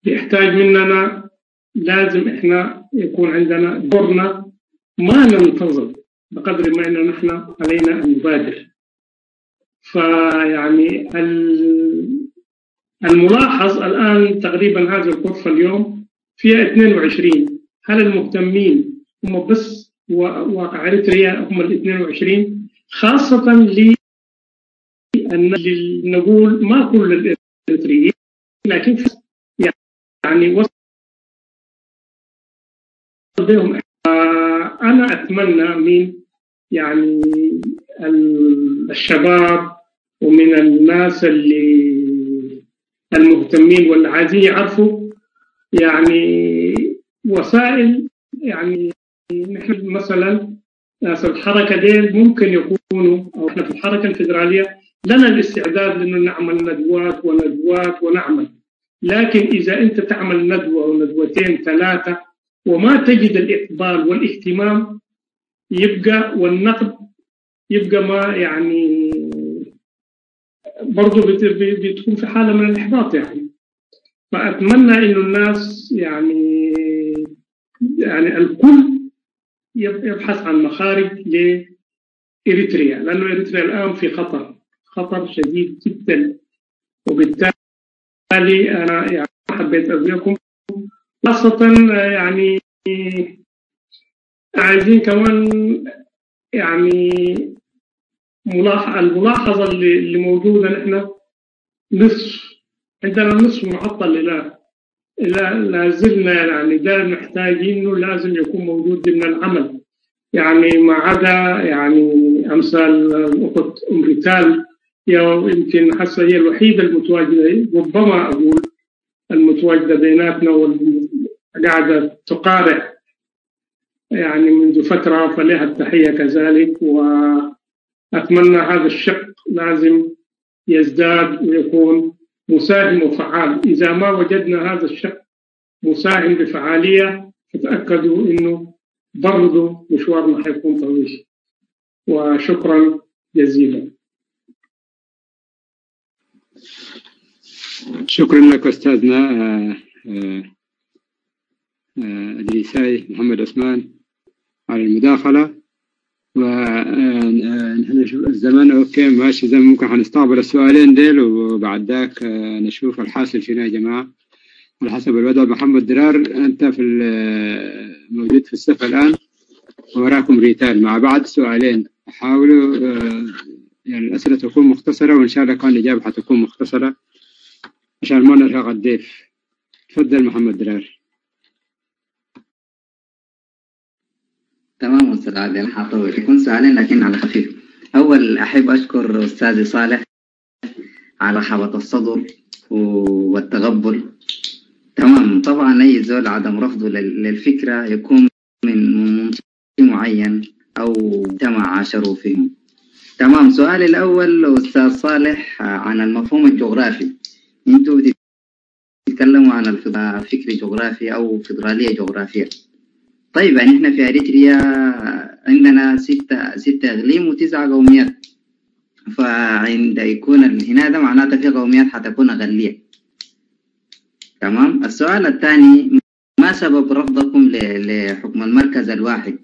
بيحتاج مننا، لازم إحنا يكون عندنا دورنا، ما ننتظر بقدر ما إنه نحن علينا أن نبادر. فيعني الملاحظ الآن تقريبا هذه الغرفة اليوم فيها 22، هل المهتمين هم بس واقع إريتريا هم ال 22؟ خاصة نقول ما كل الإريتريين، لكن يعني وصل بهم. أنا أتمنى من يعني الشباب ومن الناس اللي المهتمين واللي عايزين يعرفوا يعني وسائل، يعني نحن مثلا ناس الحركة دي ممكن يكونوا، أو احنا في الحركة الفيدرالية لنا الاستعداد لأنه نعمل ندوات وندوات ونعمل، لكن إذا أنت تعمل ندوة وندوتين ثلاثة وما تجد الإقبال والاهتمام يبقى، والنقد يبقى ما يعني برضو بتكون في حالة من الإحباط يعني. فأتمنى إنه الناس يعني الكل يبحث عن مخارج لإريتريا، لأنه إريتريا الآن في خطر، خطر شديد جدا. وبالتالي أنا يعني حبيت أقول لكم خاصة يعني عايزين كمان يعني الملاحظة اللي موجودة، نحن نصف عندنا نصف معطل إلى لا زلنا يعني ده محتاجين إنه لازم يكون موجود ضمن العمل، يعني ما عدا يعني أمثال الأخت أم ريتال، يمكن حاسة هي الوحيدة المتواجدة، ربما أقول المتواجدة بيناتنا والقاعدة تقارع يعني منذ فترة، فلها التحية كذلك. وأتمنى هذا الشق لازم يزداد ويكون مساهم وفعال. إذا ما وجدنا هذا الشق مساهم بفعالية فتأكدوا إنه برضو مشوارنا حيكون طويل. وشكرا جزيلا. شكرا لك أستاذنا الإيساي محمد عثمان على المداخلة. ونحن نشوف الزمن okay ماشي زي ممكن حنستقبل السؤالين ديل وبعد ذاك نشوف الحاصل شنو يا جماعة على حسب الوضع. محمد درار أنت في موجود في الصف الآن وراكم ريتال مع بعض سؤالين، حاولوا يعني الأسئلة تكون مختصرة وإن شاء الله كان الإجابة حتكون مختصرة عشان ما نرهق الضيف. تفضل محمد درار. تمام أستاذ عادل، حاطول يكون سؤالين لكن على خفيف. أول أحب أشكر أستاذي صالح على رحابة الصدر والتقبل. تمام، طبعا أي زول عدم رفضه للفكرة يكون من منطق معين أو مجتمع عاشروا فيهم. تمام، سؤالي الأول أستاذ صالح عن المفهوم الجغرافي. أنتوا بتتكلموا عن فكر جغرافي أو فيدرالية جغرافية. طيب يعني احنا في أريتريا عندنا ستة إقليم و9 قوميات، فعند يكون هنا ده معناته في قوميات حتكون أقلية. تمام. السؤال الثاني، ما سبب رفضكم لحكم المركز الواحد؟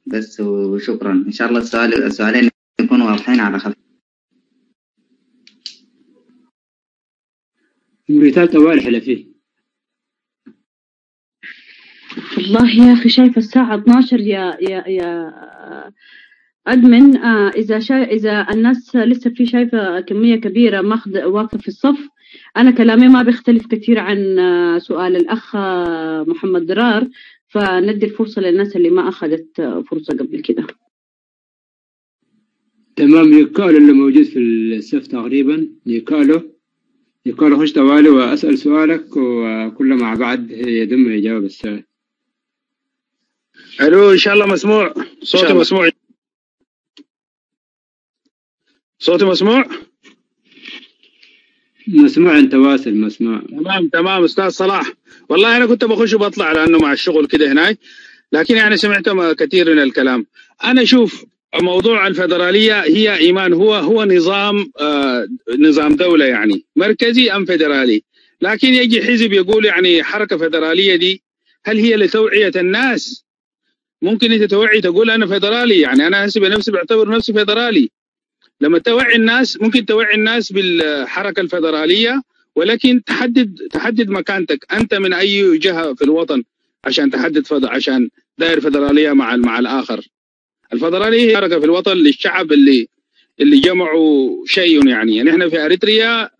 بس وشكرا. إن شاء الله السؤالين يكونوا واضحين على خفيف. ريتال طوال حلفي. والله يا أخي شايفة الساعة 12 يا أدمن. إذا الناس لسه في شايفة كمية كبيرة ماخذ واقفة في الصف، أنا كلامي ما بيختلف كثير عن سؤال الأخ محمد درار، فندي الفرصة للناس اللي ما أخذت فرصة قبل كده. تمام. يقالوا اللي موجود في الصف تقريبا يقالوا خش طوالي وأسأل سؤالك وكل مع بعض يدم يجاوب السؤال. الو، ان شاء الله مسموع صوتي؟ مسموع صوتي؟ مسموع مسموع، انت واصل مسموع. تمام استاذ صلاح. والله انا كنت بخش وبطلع لانه مع الشغل كده هناك، لكن يعني سمعت كثير من الكلام. انا شوف موضوع الفدرالية هي ايمان، هو نظام نظام دولة يعني مركزي ام فدرالي، لكن يجي حزب يقول يعني حركة فدراليه دي هل هي لتوعية الناس؟ ممكن انت توعي تقول انا فدرالي، يعني انا هسه بنفسي بعتبر نفسي فدرالي. لما توعي الناس ممكن توعي الناس بالحركة الفدرالية، ولكن تحدد مكانتك انت من اي جهة في الوطن عشان تحدد عشان داير فدراليه مع الاخر. الفدرالية هي حركة في الوطن للشعب اللي جمعوا شيء، يعني احنا في اريتريا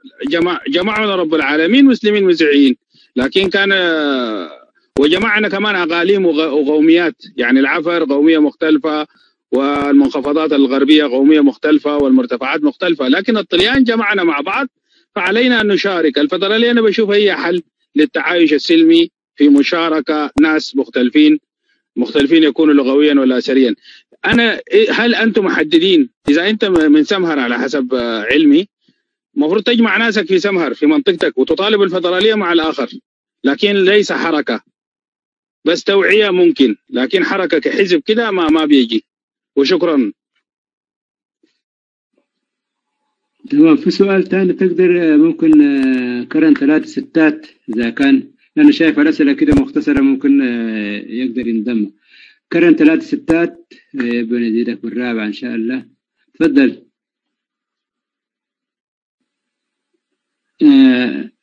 جمعنا رب العالمين مسلمين مسيحيين، لكن كان وجمعنا كمان اقاليم وقوميات، يعني العفر قومية مختلفة والمنخفضات الغربية قومية مختلفة والمرتفعات مختلفة، لكن الطليان جمعنا مع بعض فعلينا ان نشارك. الفدرالية انا بشوفها هي حل للتعايش السلمي في مشاركة ناس مختلفين يكونوا لغويا ولا اثريا. انا هل انتم محددين؟ اذا انت من سمهر على حسب علمي المفروض تجمع ناسك في سمهر في منطقتك وتطالب الفدرالية مع الاخر، لكن ليس حركة بس توعيه ممكن، لكن حركة كحزب كده ما بيجي. وشكرا. تمام. في سؤال ثاني تقدر ممكن كرن 3 6 اذا كان، لأنه شايف الأسئلة كده مختصرة ممكن يقدر ينضم. كرن 3 6 بنزيدك بالرابع إن شاء الله. تفضل.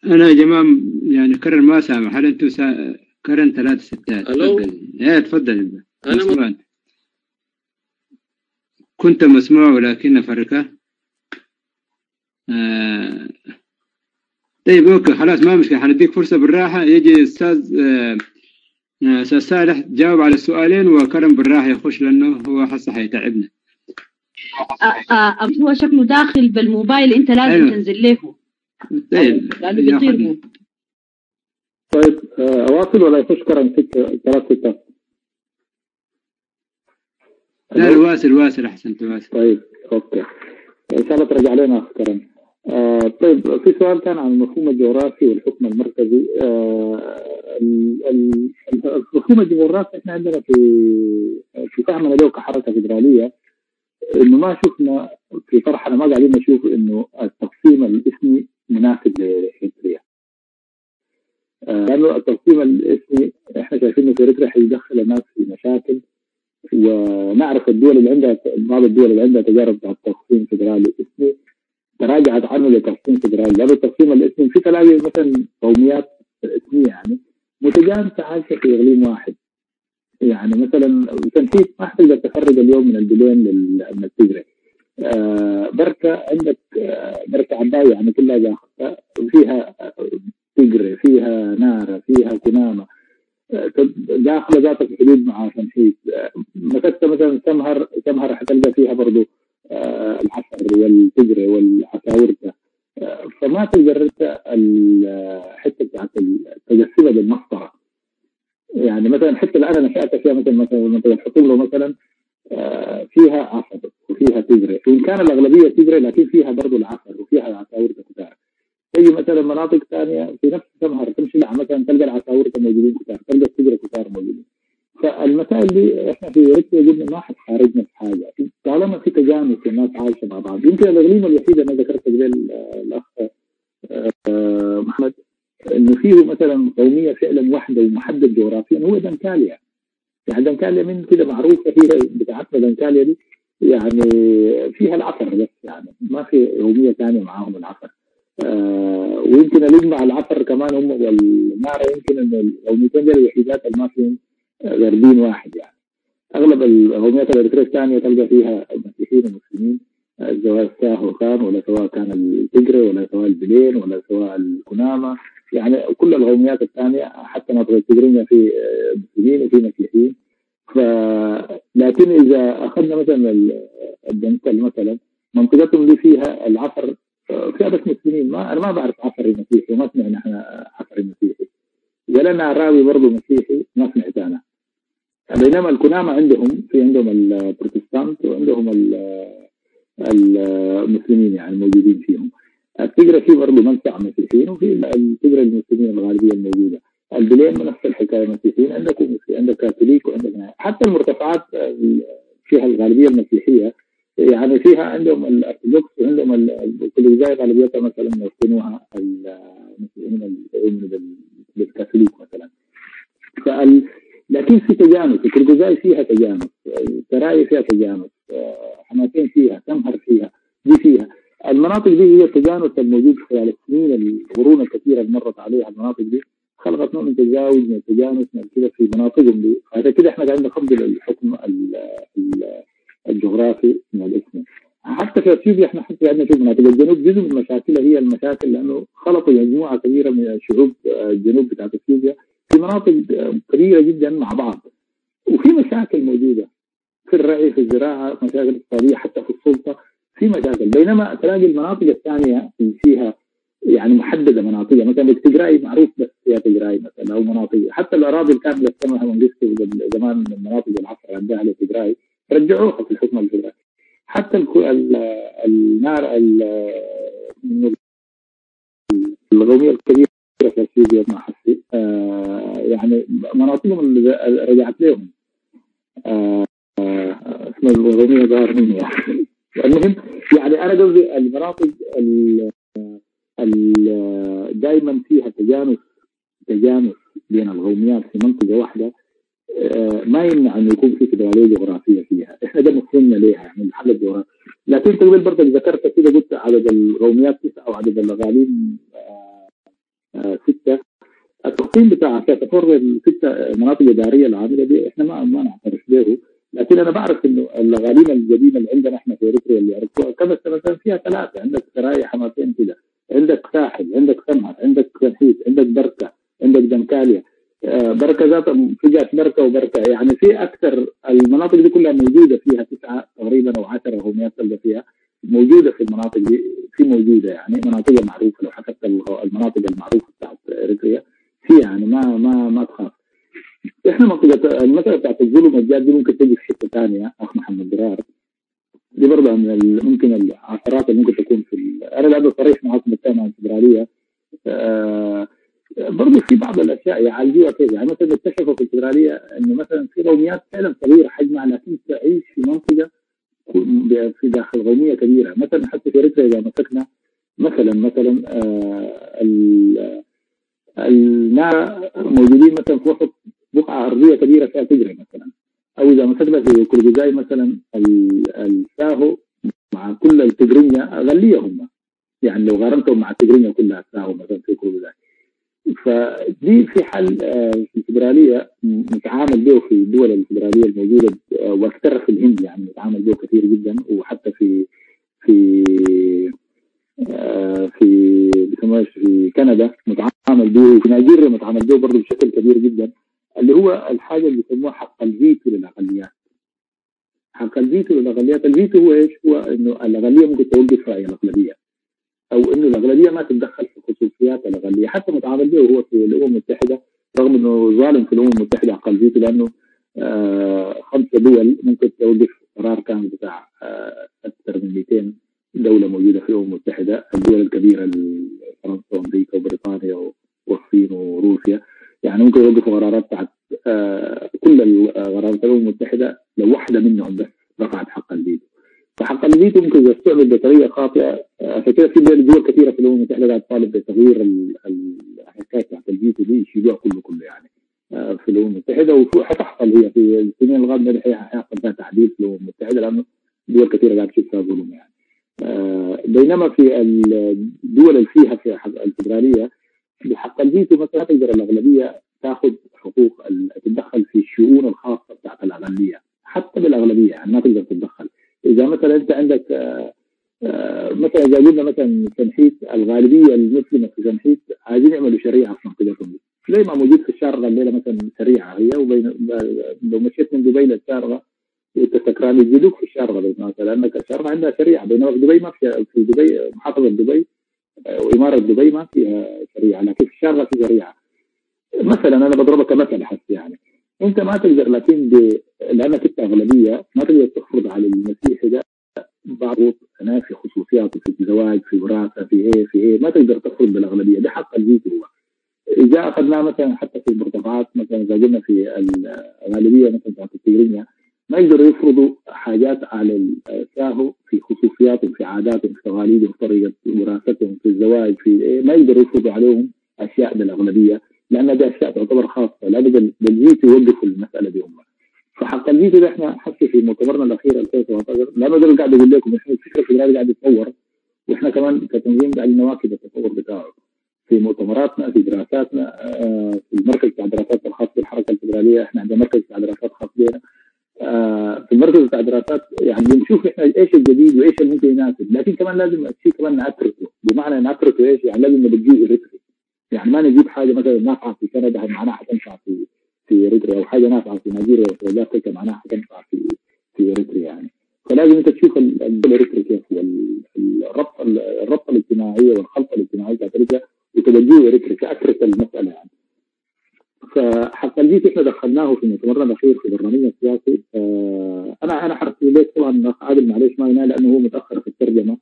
أنا يا جماعة يعني كرن ما سامع، هل أنتم كرن 3 6؟ ألو. إيه تفضل. أنا مسموع. كنت مسموع ولكن فرقة. طيب okay خلاص ما مشكلة، حنديك فرصة بالراحة. يجي استاذ استاذ صالح جاوب على السؤالين وكرم بالراحة يخش لأنه هو حسه حيتعبنا. هو شكله داخل بالموبايل، انت لازم أيوة. تنزل له. طيب لأنه بيطير. طيب اواصل ولا يخش كرم 3 6؟ لا واصل واصل احسن تواصل. طيب okay ان شاء الله ترجع لنا اخ كرم. طيب في سؤال كان عن المفهوم الجغرافي والحكم المركزي. المفهوم الجغرافي احنا عندنا في فهمنا له كحركه فيدرالية، انه ما شفنا في طرحنا، ما قاعدين نشوف انه التقسيم الاسمي مناسب لإريتريا، لانه التقسيم الاسمي احنا شايفين انه في اريتريا حيدخل الناس في مشاكل، ونعرف الدول اللي عندها، بعض الدول اللي عندها تجارب بتاعت تقسيم فيدرالي اسمي تراجعت عنه لتقسيم فيدرالي، لانه التقسيم الاسمي في تلاقي مثلا قوميات اسميه يعني متجانسة عايشه في اقليم واحد، يعني مثلا تنفيذ ما حتقدر تفرق اليوم من البلين من التجري. بركة عندك، بركة عباية يعني كلها داخلة فيها تجري، فيها نارة، فيها كنامة، داخلة ذات الحدود مع تنفيذ. مسكت مثلا سمهر، سمهر حتلقى فيها برضو العسر والتجري والعساورته، فما تقدر انت الحتة بتاعت تجسمها بالمسطره. يعني مثلا الحتة اللي انا نشات فيها مثلا منطقة الحطوله مثلا، فيها عسر وفيها تجري، وان كان الاغلبية تجري لكن فيها برضو العسر وفيها العساورته كتار. تيجي مثلا مناطق ثانية في نفس سمهر تمشي مثلا تلقى العساورته موجودين كتار، تلقى التجري كتار موجودين. فالمسائل دي احنا في اريتريا قلنا ما حتخارجنا في حاجة طالما في تجانس والناس عايشه مع بعض. يمكن الاقليم الوحيد انا ذكرت قبل الاخ محمد انه فيه مثلا قومية فعلا واحدة ومحدد جغرافيا هو دنكاليا. يعني دنكاليا من كده معروفة فيها بتاعتنا دنكاليا دي، يعني فيها العفر بس، يعني ما في قومية ثانية معاهم العفر. ويمكن اللي مع العفر كمان هم والنارة، يمكن انه القوميتين دي الوحيدات اللي ما فيهم غير دين واحد. يعني اغلب القوميات الاريتريه الثانية تلقى فيها مسيحيين ومسلمين، سواء ساهو كان ولا سواء كان التجري ولا سواء البلين ولا سواء الكنامه، يعني كل القوميات الثانية حتى منطقة التجرية في مسلمين وفي مسيحيين. ف لكن اذا اخذنا مثلا الدنكل مثلا، منطقتهم دي فيها العفر، فيها بس مسلمين، ما انا ما بعرف عفري مسيحي، وما سمعنا احنا عفري مسيحي، ولا نعراوي برضه مسيحي ما سمعت انا. بينما الكنامة عندهم في عندهم البروتستانت وعندهم المسلمين يعني موجودين فيهم. التجرة في برضه منفعة مسيحيين، وفي التجرة المسلمين الغالبية الموجودة. البلين نفس الحكاية مسيحيين، عندك عندك كاثوليك، وعندك حتى المرتفعات فيها الغالبية المسيحية، يعني فيها عندهم الأرثوذكس وعندهم الكليزاي غالبيتها مثلا يسكنوها المسيحيين اللي يؤمنوا بالكاثوليك مثلا. لكن في تجانس، الكرجوزاي فيها تجانس، السراي فيها تجانس، حماتين فيها، سمهر فيها، دي فيها. المناطق دي هي التجانس الموجود خلال السنين القرون الكثيرة اللي مرت عليها. المناطق دي خلقت نوع من التزاوج من التجانس من كده في مناطقهم دي. عشان كده احنا قاعدين نفضل الحكم الجغرافي من الاسم. حتى في اثيوبيا احنا حتى قاعدين نشوف مناطق الجنوب جزء من مشاكلها هي المشاكل، لانه خلطوا مجموعة كبيرة من شعوب الجنوب بتاعت اثيوبيا في مناطق كبيرة جدا مع بعض، وفي مشاكل موجودة في الرعي، في الزراعة، مشاكل اقتصادية، حتى في السلطة في مشاكل. بينما تلاقي المناطق الثانية اللي فيها يعني محددة مناطقها، مثلا التجراي معروف بس فيها تجراي مثلا، او مناطق حتى الاراضي اللي كانت قسمها منجستو زمان من مناطق العصر عندها للتجراي رجعوها في الحكم الفدرالي. حتى النار القومية الكبيرة في اثيوبيا ما حسي يعني مناطقهم اللي رجعت لهم اسم القومية ظهر مني يعني. المهم يعني انا قصدي المناطق دائما فيها تجانس بين القوميات في منطقة واحدة، ما يمنع انه يكون في فدراليه جغرافية فيها، احنا ده مفهومنا ليها يعني الحل الجغرافي. لكن انت قبل برضك ذكرت كده، قلت عدد القوميات 9 وعدد الاغاليم 6. التقسيم بتاع تفرغ الست مناطق ادارية العاملة دي احنا ما نعترف به، لكن انا بعرف انه الاغاليم القديمة اللي عندنا احنا في اريتريا اللي عرفتوها كبسة مثلا فيها 3، عندك سرايا حماتين كده، عندك ساحل، عندك سمهر، عندك سنحيت، عندك بركة، عندك دنكاليا، بركة ذات في جات بركة وبركة، يعني في اكثر المناطق دي كلها موجودة فيها 9 تقريبا او 10 قوميات تلقى فيها موجودة في المناطق دي، في موجودة يعني مناطق معروفة. لو حسبت المناطق المعروفة بتاعت اريتريا في يعني ما ما ما تخاف. احنا منطقة المسالة بتاعت الظلم والجاد دي ممكن تجي في حتة ثانية اخ محمد درار، دي برضه من ممكن العثرات اللي ممكن تكون في انا لانه صريح معاكم بتكلم عن الفدرالية. برضه في بعض الاشياء يعالجوها كيف، يعني مثلا اكتشفوا في الفدرالية انه مثلا في قوميات فعلا صغيرة حجمها لكن تعيش في منطقة في داخل قومية كبيرة. مثلا حتى في اريتريا اذا مسكنا مثلا النار موجودين مثلا في وسط بقعة ارضية كبيرة فيها تجري مثلا، او اذا مسكنا في كرجزاي مثلا الساهو مع كل التجرينيا اغليه هم، يعني لو قارنتهم مع التجرينيا كلها الساهو مثلا في كرجزاي. فدي في حل في الفدرالية نتعامل به في الدول الفدرالية الموجودة، واكثر في الهند يعني نتعامل به كثير جدا، وحتى في في في بيسموها في كندا متعامل به، وفي نيجيريا متعامل به برضه بشكل كبير جدا، اللي هو الحاجة اللي بيسموها حق الفيتو للاقليات. حق الفيتو للاقليات، الفيتو هو ايش؟ هو انه الاقلية ممكن توقف راي الاغلبية، او انه الاغلبية ما تتدخل في خصوصيات الاقلية. حتى متعامل به هو في الامم المتحدة، رغم انه ظالم في الامم المتحدة حق الفيتو، لانه 5 دول ممكن توقف قرار كان بتاع اكثر من 200 دولة موجودة في الامم المتحدة، الدول الكبيرة فرنسا وامريكا وبريطانيا والصين وروسيا، يعني ممكن يوقفوا قرارات بتاعت كل قرارات الامم المتحدة لو واحدة منهم بس رفعت حق الفيتو. فحق الفيتو ممكن اذا استعمل بطريقة خاطئه، عشان كده في دول كثيرة في الامم المتحدة قاعدة تطالب بتغيير الحكاية بتاعت الفيتو دي، يشيلوها كله يعني في الامم المتحدة. وحتحصل هي في السنين القادمة دي حيحصل فيها تعديل في الامم المتحدة، لانه دول كثيرة قاعدة تشوف فيها ظلم يعني. بينما في الدول اللي فيها في الفدرالية بحق الفيتو مثلا تقدر الاغلبية تاخذ حقوق تتدخل في الشؤون الخاصة بتاعت الاغلبية، حتى بالاغلبيه يعني ما تقدر تتدخل. اذا مثلا انت عندك مثلا اذا قلنا مثلا تنحيت الغالبية المسلمة في تنحيت عايزين يعملوا شريعة في منطقتهم، زي ما موجود في الشارقة الليلة مثلا شريعة هي، وبين لو مشيت من دبي للشارقه وانت سكران يجلدوك في الشارقة بالمناسبة، لانك الشارقة عندها شريعة، بينما في دبي ما في دبي محافظة دبي وامارة دبي ما فيها شريعة، لكن في الشارقة في شريعة. مثلا انا بضربك كمثل حس يعني، انت ما تقدر لكن لانك انت اغلبية ما تقدر تفرض على المسيحي ده بعض في خصوصياته في الزواج في وراثه في ايه في ايه، ما تقدر تفرض بالاغلبيه، ده حق الفيتو هو. اذا اخذناه مثلا حتى في المرتفعات مثلا، اذا قلنا في الغالبية مثلا بتاعت التجرينيا ما يقدروا يفرضوا حاجات على الساهو في خصوصياتهم في عاداتهم في تقاليدهم في طريقه وراثتهم في الزواج في ايه، ما يقدروا يفرضوا عليهم اشياء بالاغلبيه، لان دي اشياء تعتبر خاصة، لابد بالفيتو يوقفوا المسالة دي هم. فحق الفيتو ده احنا حتى في مؤتمرنا الاخير 2017، لانه ده اللي قاعد اقول لكم احنا الفكرة الفدرالية قاعد يتطور، واحنا كمان كتنظيم قاعدين نواكب التطور بتاعه في مؤتمراتنا في دراساتنا، في المركز بتاع دراسات الخاص بالحركة الفدرالية، احنا عندنا مركز بتاع دراسات خاص بنا. في المركز بتاع دراسات يعني بنشوف احنا ايش الجديد وايش اللي ممكن يناسب، لكن كمان لازم الشيء كمان نعترفه، بمعنى نعترفه ايش؟ يعني لازم نبقيه اريتري، يعني ما نجيب حاجة مثلا نافعة في كندا معناها حتنفع في اريتريا، او حاجة نافعة في نيجيريا وفي افريقيا معناها حتنفع في اريتريا يعني. فلازم انت تشوف الاريتري كيف والربط الربطه الاجتماعية والخلطه الاجتماعية بتاعت اريتريا وتبجيه اريتري كاكرة المسالة يعني. فحق الفيتو احنا دخلناه في مؤتمرنا الاخير في برنامجنا السياسي. انا حرسل لك طبعا اخ عادل، معلش ما ينال لانه هو متاخر في الترجمة.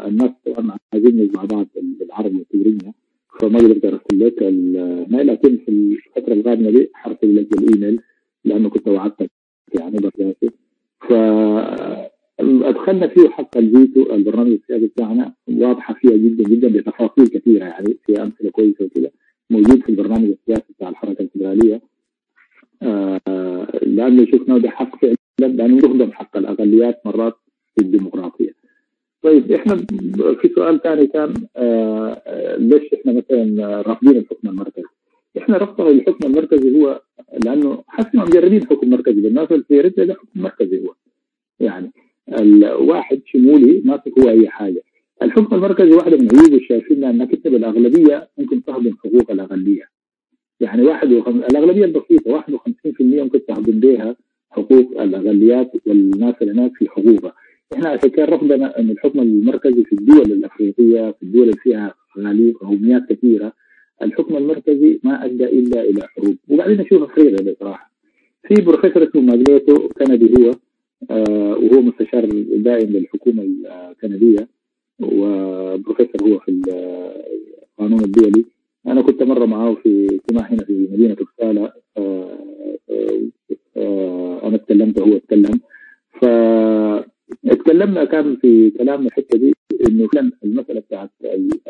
الناس طبعا عايزين مع بعض بالعربي والتجرينيا، فما قدرت ارسل لك لكن في الفترة القادمة دي حرسل لك الايميل لانه كنت وعدتك يعني بالسياسي. فادخلنا فيه حق الفيتو، البرنامج السياسي بتاعنا واضحة فيها جدا جدا بتفاصيل كثيرة يعني، في امثلة كويسة وكده موجود في البرنامج السياسي بتاع الحركة الفدرالية. لانه شفنا ده حق فعلا، لانه يخدم حق الاقليات مرات في الديمقراطية. طيب احنا في سؤال ثاني كان ليش احنا مثلا رافضين الحكم المركزي؟ احنا رفضنا للحكم المركزي هو لانه حتى ما مجربين حكم مركزي، بالنسبة في اريتريا ده حكم مركزي هو. يعني الواحد شمولي ماسك هو اي حاجة. الحكم المركزي واحدة من عيوبه شايفينها انك انت بالاغلبيه ممكن تهضم حقوق الاقلية. يعني الاغلبية البسيطة 51% ممكن تهضم بها حقوق الاقليات والناس اللي هناك في حقوقها. احنا عشان كده رفضنا ان الحكم المركزي في الدول الافريقية، في الدول اللي فيها قوميات كثيرة، الحكم المركزي ما ادى الا الى حروب، وبعدين نشوف افريقيا بصراحة. في بروفيسور اسمه ماجليتو كندي هو، وهو مستشار دائم للحكومة الكندية، وبروفيسور هو في القانون الدولي. انا كنت مرة معاه في اجتماع هنا في مدينة أوبسالا، انا اتكلمت وهو اتكلم، فاتكلمنا كان في كلامنا الحتة دي انه فعلا المسالة بتاعت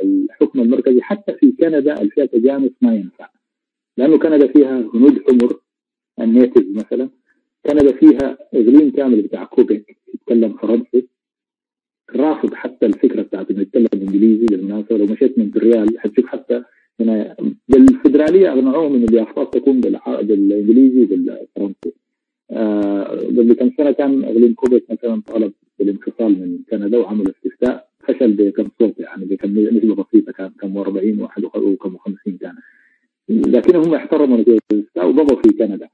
الحكم المركزي حتى في كندا اللي فيها تجانس ما ينفع، لانه كندا فيها هنود حمر ال native مثلا، كندا فيها اقليم كامل بتاع كوبيك يتكلم فرنسي، رافض حتى الفكرة بتاعت انه يتكلم انجليزي. بالمناسبة لو مشيت مونتريال حتشوف حتى هنا بالفدراليه اقنعوهم انه اليافطات تكون بالانجليزي وبالفرنسي. قبل كم سنة كان اقليم كوبيك مثلا طالب بالانفصال من كندا وعملوا استفتاء، فشل بكم صوت يعني بكم نسبه بسيطة، كان كم 40 وكم 50 كان، لكن هم احترموا نتيجة الاستفتاء وبقوا في كندا.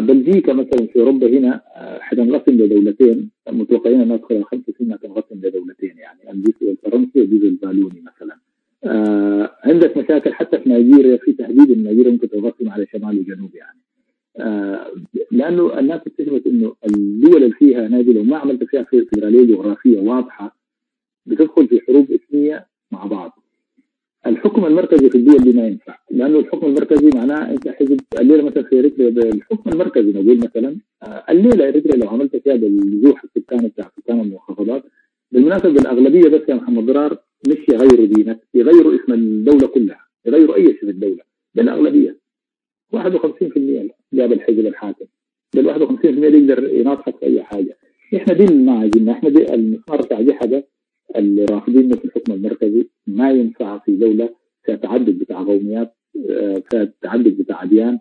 بلجيكا مثلا في اوروبا هنا حتنقسم لدولتين، متوقعين انها خلال 5 سنين تنقسم لدولتين، يعني الجزء الفرنسي والجزء الفالوني مثلا. عندك مشاكل حتى في نيجيريا، في تهديد ان نيجيريا ممكن تنقسم على شمال وجنوب يعني، لانه الناس اكتشفت انه الدول اللي فيها نادي لو ما عملت فيها فيدرالية جغرافية واضحة بتدخل في حروب اثنيه مع بعض. الحكم المركزي في الدول دي ما ينفع، لانه الحكم المركزي معناه انت حزب. الليلة مثلا في اريتريا بالحكم المركزي نقول مثلا الليلة اريتريا لو عملت فيها بالنزوح السكاني بتاع سكان المنخفضات، بالمناسبة بالاغلبيه بس يا محمد ضرار، مش يغيروا دينك، يغيروا اسم الدولة كلها، يغيروا اي شيء في الدولة بالاغلبيه. 51% جاب الحزب الحاكم، بال 51% يقدر يناطحك في اي حاجة. احنا دي اللي ما عايزينها، احنا دي المسمار بتاع دي حاجة اللي رافضينه في الحكم المركزي، ما ينفع في دولة فيها تعدد بتاع قوميات، فيها تعدد بتاع أديان،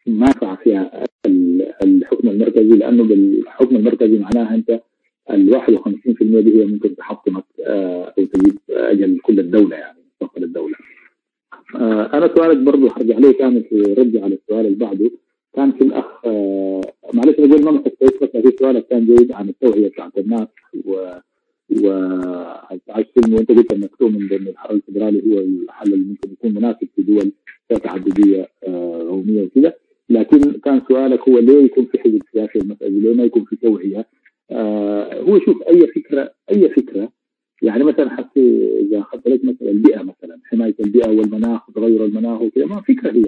ما ينفع فيها الحكم المركزي، لأنه بالحكم المركزي معناها أنت ال 51% دي هي ممكن تحطمك أو تجيب أجل كل الدولة يعني مستقبل الدولة. أنا سؤالك برضه هرجع عليه كان في ردي على السؤال اللي بعده، كان في الأخ معلش أقول ما محتاج لكن سؤالك كان جيد عن التوعية بتاعت الناس و وعايز وانت قلت انك تؤمن بان الحل الفدرالي هو الحل اللي ممكن يكون مناسب في دول فيها تعددية قومية وكده، لكن كان سؤالك هو ليه يكون في حزب سياسي المسالة، ليه ما يكون في توعيه؟ هو شوف اي فكرة، اي فكرة يعني مثلا حتى اذا اخذت لك مثلا البيئة مثلا، حماية البيئة والمناخ وتغير المناخ وكده، ما فكرة، هي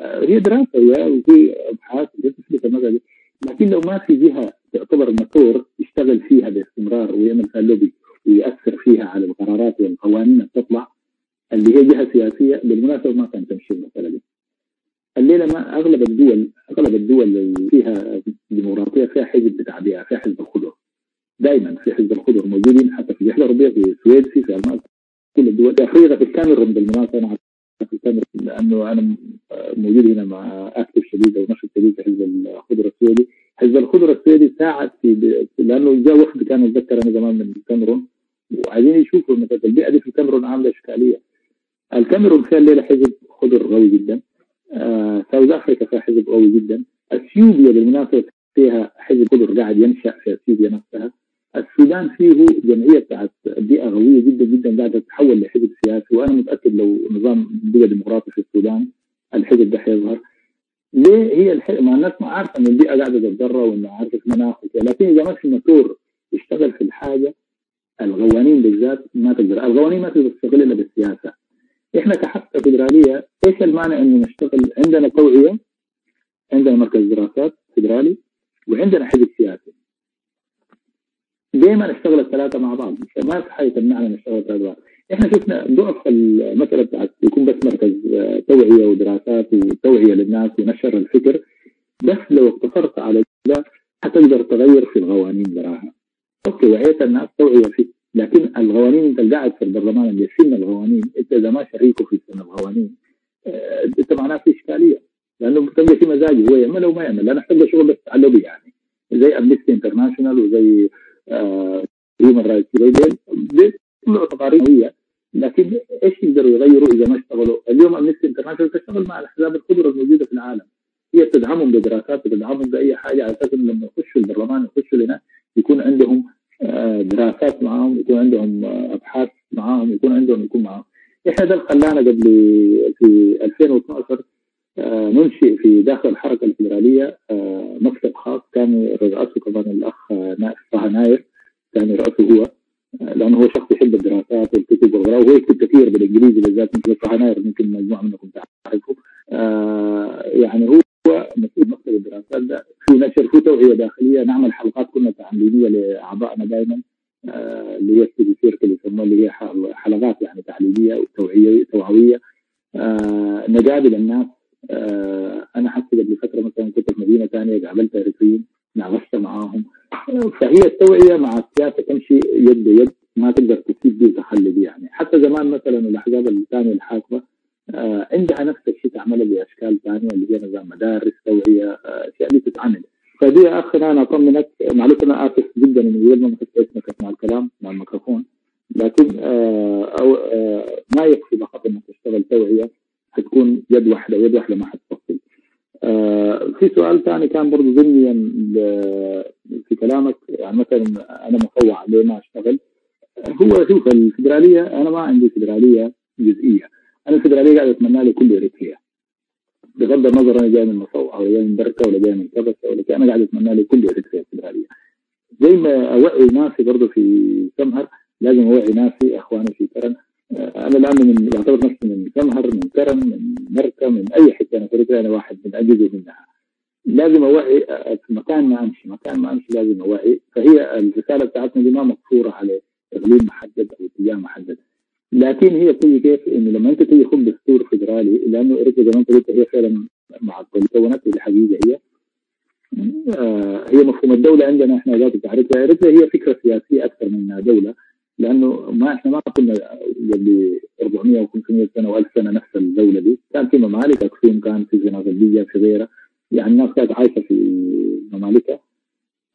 هي دراسة هي وفي ابحاث بتثبت المسالة دي، لكن لو ما في جهة تعتبر موتور يشتغل فيها باستمرار ويعمل فيها لوبي ويأثر فيها على القرارات والقوانين اللي بتطلع اللي هي جهة سياسية، بالمناسبة ما كانت تمشي المسالة دي. الليلة ما اغلب الدول، اغلب الدول اللي فيها ديمقراطية فيها حزب بتاع بيئة، فيها حزب الخضر، دائما في حزب الخضر موجودين حتى في الجبهة الاوروبية، في السويد، في المانيا، كل الدول، في افريقيا، في الكاميرون. بالمناسبة انا في الكاميرون لانه انا موجود هنا مع active شديد او نشط شديد في حزب الخضر السويدي. حزب الخضر السويدي ساعد في، لانه جاء وفد كان اتذكر انا زمان من الكاميرون وعايزين يشوفوا مثلا البيئة دي في الكاميرون عامله اشكالية. الكاميرون فيها الليلة حزب خضر قوي جدا، South Africa فيها حزب قوي جدا، اثيوبيا بالمناسبة فيها حزب خضر قاعد ينشا في اثيوبيا نفسها، السودان فيه جمعية بتاعت بيئة قوية جدا جدا قاعدة تتحول لحزب سياسي، وانا متاكد لو نظام بقى ديمقراطي في السودان الحزب ده حيظهر. ليه هي ما الناس ما عارفه ان البيئة قاعدة تتضرر وانه عارفه في مناخ وكذا، لكن اذا ما في موتور يشتغل في الحاجة، القوانين بالذات ما تقدر، القوانين ما تقدر تشتغل الا بالسياسة. احنا كحركه فيدرالية ايش المانع انه نشتغل؟ عندنا توعيه، عندنا مركز دراسات فيدرالي، وعندنا حزب سياسي. ليه ما نشتغل الثلاثة مع بعض؟ ما في حاجة تمنعنا نشتغل الثلاثة مع بعض. احنا شفنا ضعف المسالة بتاعت يكون بس مركز توعيه ودراسات وتوعيه للناس ونشر الفكر، بس لو اقتصرت على ده حتقدر تغير في القوانين براها. okay وعيت الناس توعيه فيه، لكن القوانين انت قاعد في البرلمان اللي يسن القوانين، انت اذا ما شريكه في سن القوانين انت معناه في اشكالية، لانه بتلقى في مزاجي هو يعمل وما يعمل، لانه حتلقى شغل بس على اللوبي يعني، زي Amnesty International وزي Human Rights بيطلعوا تقارير قوية، لكن ايش يقدروا يغيروا اذا ما اشتغلوا؟ اليوم Amnesty International تشتغل مع الاحزاب الخضر الموجودة في العالم، هي بتدعمهم بدراسات بتدعمهم باي حاجة على اساس انه لما يخشوا البرلمان يخشوا لنا يكون عندهم دراسات معاهم، يكون عندهم ابحاث معاهم، يكون عندهم يكون معاهم. احنا ده اللي خلانا قبل في 2012 ننشئ في داخل الحركة الفيدرالية مكتب خاص كان رأسه كمان الاخ طه ناير، كان رأسه هو لانه هو شخص يحب الدراسات والكتب والقراءة، وهو يكتب كثير بالانجليزي بالذات مثل طه ناير، ممكن مجموعة منكم تعرفه. يعني هو مسؤول مكتب الدراسات ده في نشر، في توعيه داخلية، نعمل حلقات كنا تعليمية لاعضائنا دائما، اللي هي study circle يسموها، اللي هي حلقات يعني تعليمية وتوعيه توعوية، نقابل الناس. انا حتى قبل فترة مثلا كنت في مدينة ثانية قابلت اريتريين، ناقشت معاهم. فهي التوعية مع السياسة تمشي يد بيد، ما تقدر تسيب دي وتخلي دي. يعني حتى زمان مثلا الاحزاب الثانية الحاكمة عندها نفس الشيء تعملها باشكال ثانية، اللي هي نظام مدارس توعيه، اشياء دي تتعمل. فدي يا اخي انا اطمنك، معلش انا اسف جدا اني قبل ما مسكت اسمك مع الكلام مع الميكروفون، لكن أو ما يكفي فقط انك تشتغل توعيه، حتكون يد واحدة، يد واحدة ما حتفصل. في سؤال ثاني كان برضه ضمنيا في كلامك، يعني مثلا انا مطوع ليه ما اشتغل؟ هو شوف الفدرالية، انا ما عندي فدراليه جزئية، انا الفدرالية قاعد اتمنى لكل اريتريا، بغض النظر انا جاي من مصوع ولا جاي من بركة ولا جاي من كبسة ولا كده، انا قاعد اتمنى لكل اريتريا الفدرالية. زي ما اوعي ناسي برضه في سمهر، لازم اوعي ناسي اخواني في كرن. انا الان من بعتبر نفسي من سمهر، من كرن، من مركه، من اي حتة انا في اريتريا، انا واحد من اجزء منها. لازم اوعي في مكان ما امشي، مكان ما امشي لازم اوعي. فهي الرسالة بتاعتنا دي ما مقصورة على اقليم محدد او اتجاه محدد، لكن هي بتيجي كيف؟ انه لما انت تيجي خد دستور فدرالي، لانه اريتريا زي ما انت قلت هي فعلا معطلة كونت، ودي حقيقة هي هي مفهوم الدولة عندنا احنا ذاته تعرفها. اريتريا هي فكرة سياسية اكثر منها دولة، لانه ما احنا ما كنا قبل 400 و500 سنة و1000 سنة نفس الدولة دي، كان في ممالك، اكسوم كان في زناغليه في غيرها، يعني الناس كانت عايشه في ممالكها.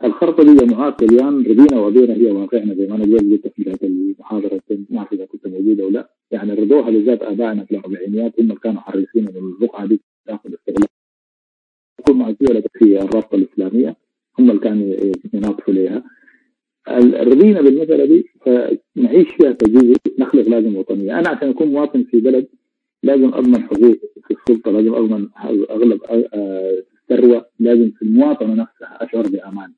الخرطة دي جماعات طليان رضينا وابينا، هي واقعنا زي ما انا قلت في بداية المحاضرة، ما اعرف اذا كنت موجودة او لا، يعني رضوها بالذات ابائنا في الاربعينيات، هم اللي كانوا حريصين انه البقعة دي تاخذ استغلال تكون معزولة في الرابطة الاسلامية، هم اللي كانوا يناطحوا ليها. رضينا بالمسالة دي، فنعيش فيها كجزء، نخلق لازم وطنية. انا عشان اكون مواطن في بلد لازم اضمن حقوق في السلطة، لازم اضمن اغلب الثروة، لازم في المواطنة نفسها اشعر بامان.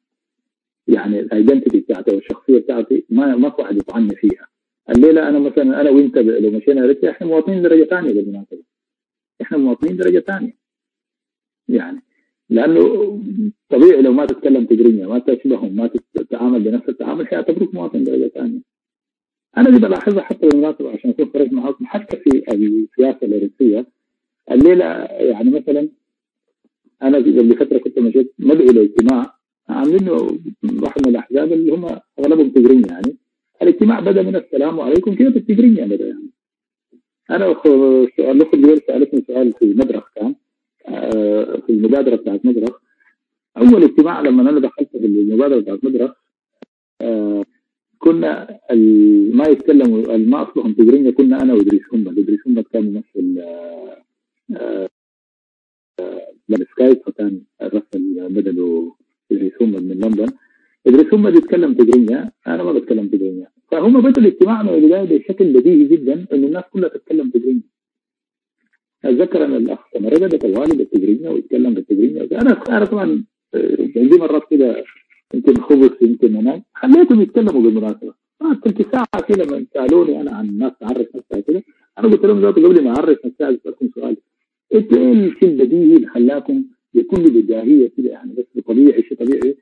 يعني ال identity بتاعتي والشخصية بتاعتي ما في واحد يطعني فيها. الليلة انا مثلا، انا وانت لو مشينا اريتريا احنا مواطنين درجه ثانية بالمناسبة، احنا مواطنين درجه ثانية يعني، لانه طبيعي لو ما تتكلم تجرينيا، ما تشبههم، ما تتعامل بنفس التعامل، حيعتبروك مواطن درجه ثانية. انا دي بلاحظها حتى بالمناسبة عشان اكون صريح معاكم، حتى في السياسة الاريتريه الليلة. يعني مثلا انا قبل فترة كنت مشيت مدعو لاجتماع عاملينه واحد من الاحزاب اللي هم اغلبهم تجرينيا، يعني الاجتماع بدا من السلام عليكم كده بالتجرينيا بدا. يعني انا الاخت جويل سالتني سؤال في مدرخ، كان في المبادرة بتاعت مدرخ، اول اجتماع لما انا دخلت في المبادرة بتاعت مدرخ، كنا ما يتكلموا ما اصلهم تجرينيا، كنا انا وادريس همد. ادريس همد كان ممثل بالسكايب، فكان رسل بدله ادريس همد من لندن. ادريس همد يتكلم تجرينيا، انا ما بتكلم تجرينيا، فهم بدوا الاجتماع من البداية بشكل بديهي جدا انه الناس كلها تتكلم تجرينيا. اتذكر ان الاخ سمرة ده طوالي بالتجرينيا ويتكلم بالتجرينيا. انا طبعا عندي مرات كده يمكن خبث يمكن هناك، خليتهم يتكلموا بالمناسبة. كنت ساعة كده لما سالوني انا عن الناس تعرف نفسها كده، انا قلت لهم ذاته قبل ما اعرف نفسي عايز اسالكم سؤال، انتوا ايه الشيء البديهي اللي خلاكم بكل بداهيه كده، يعني بس طبيعي شيء طبيعي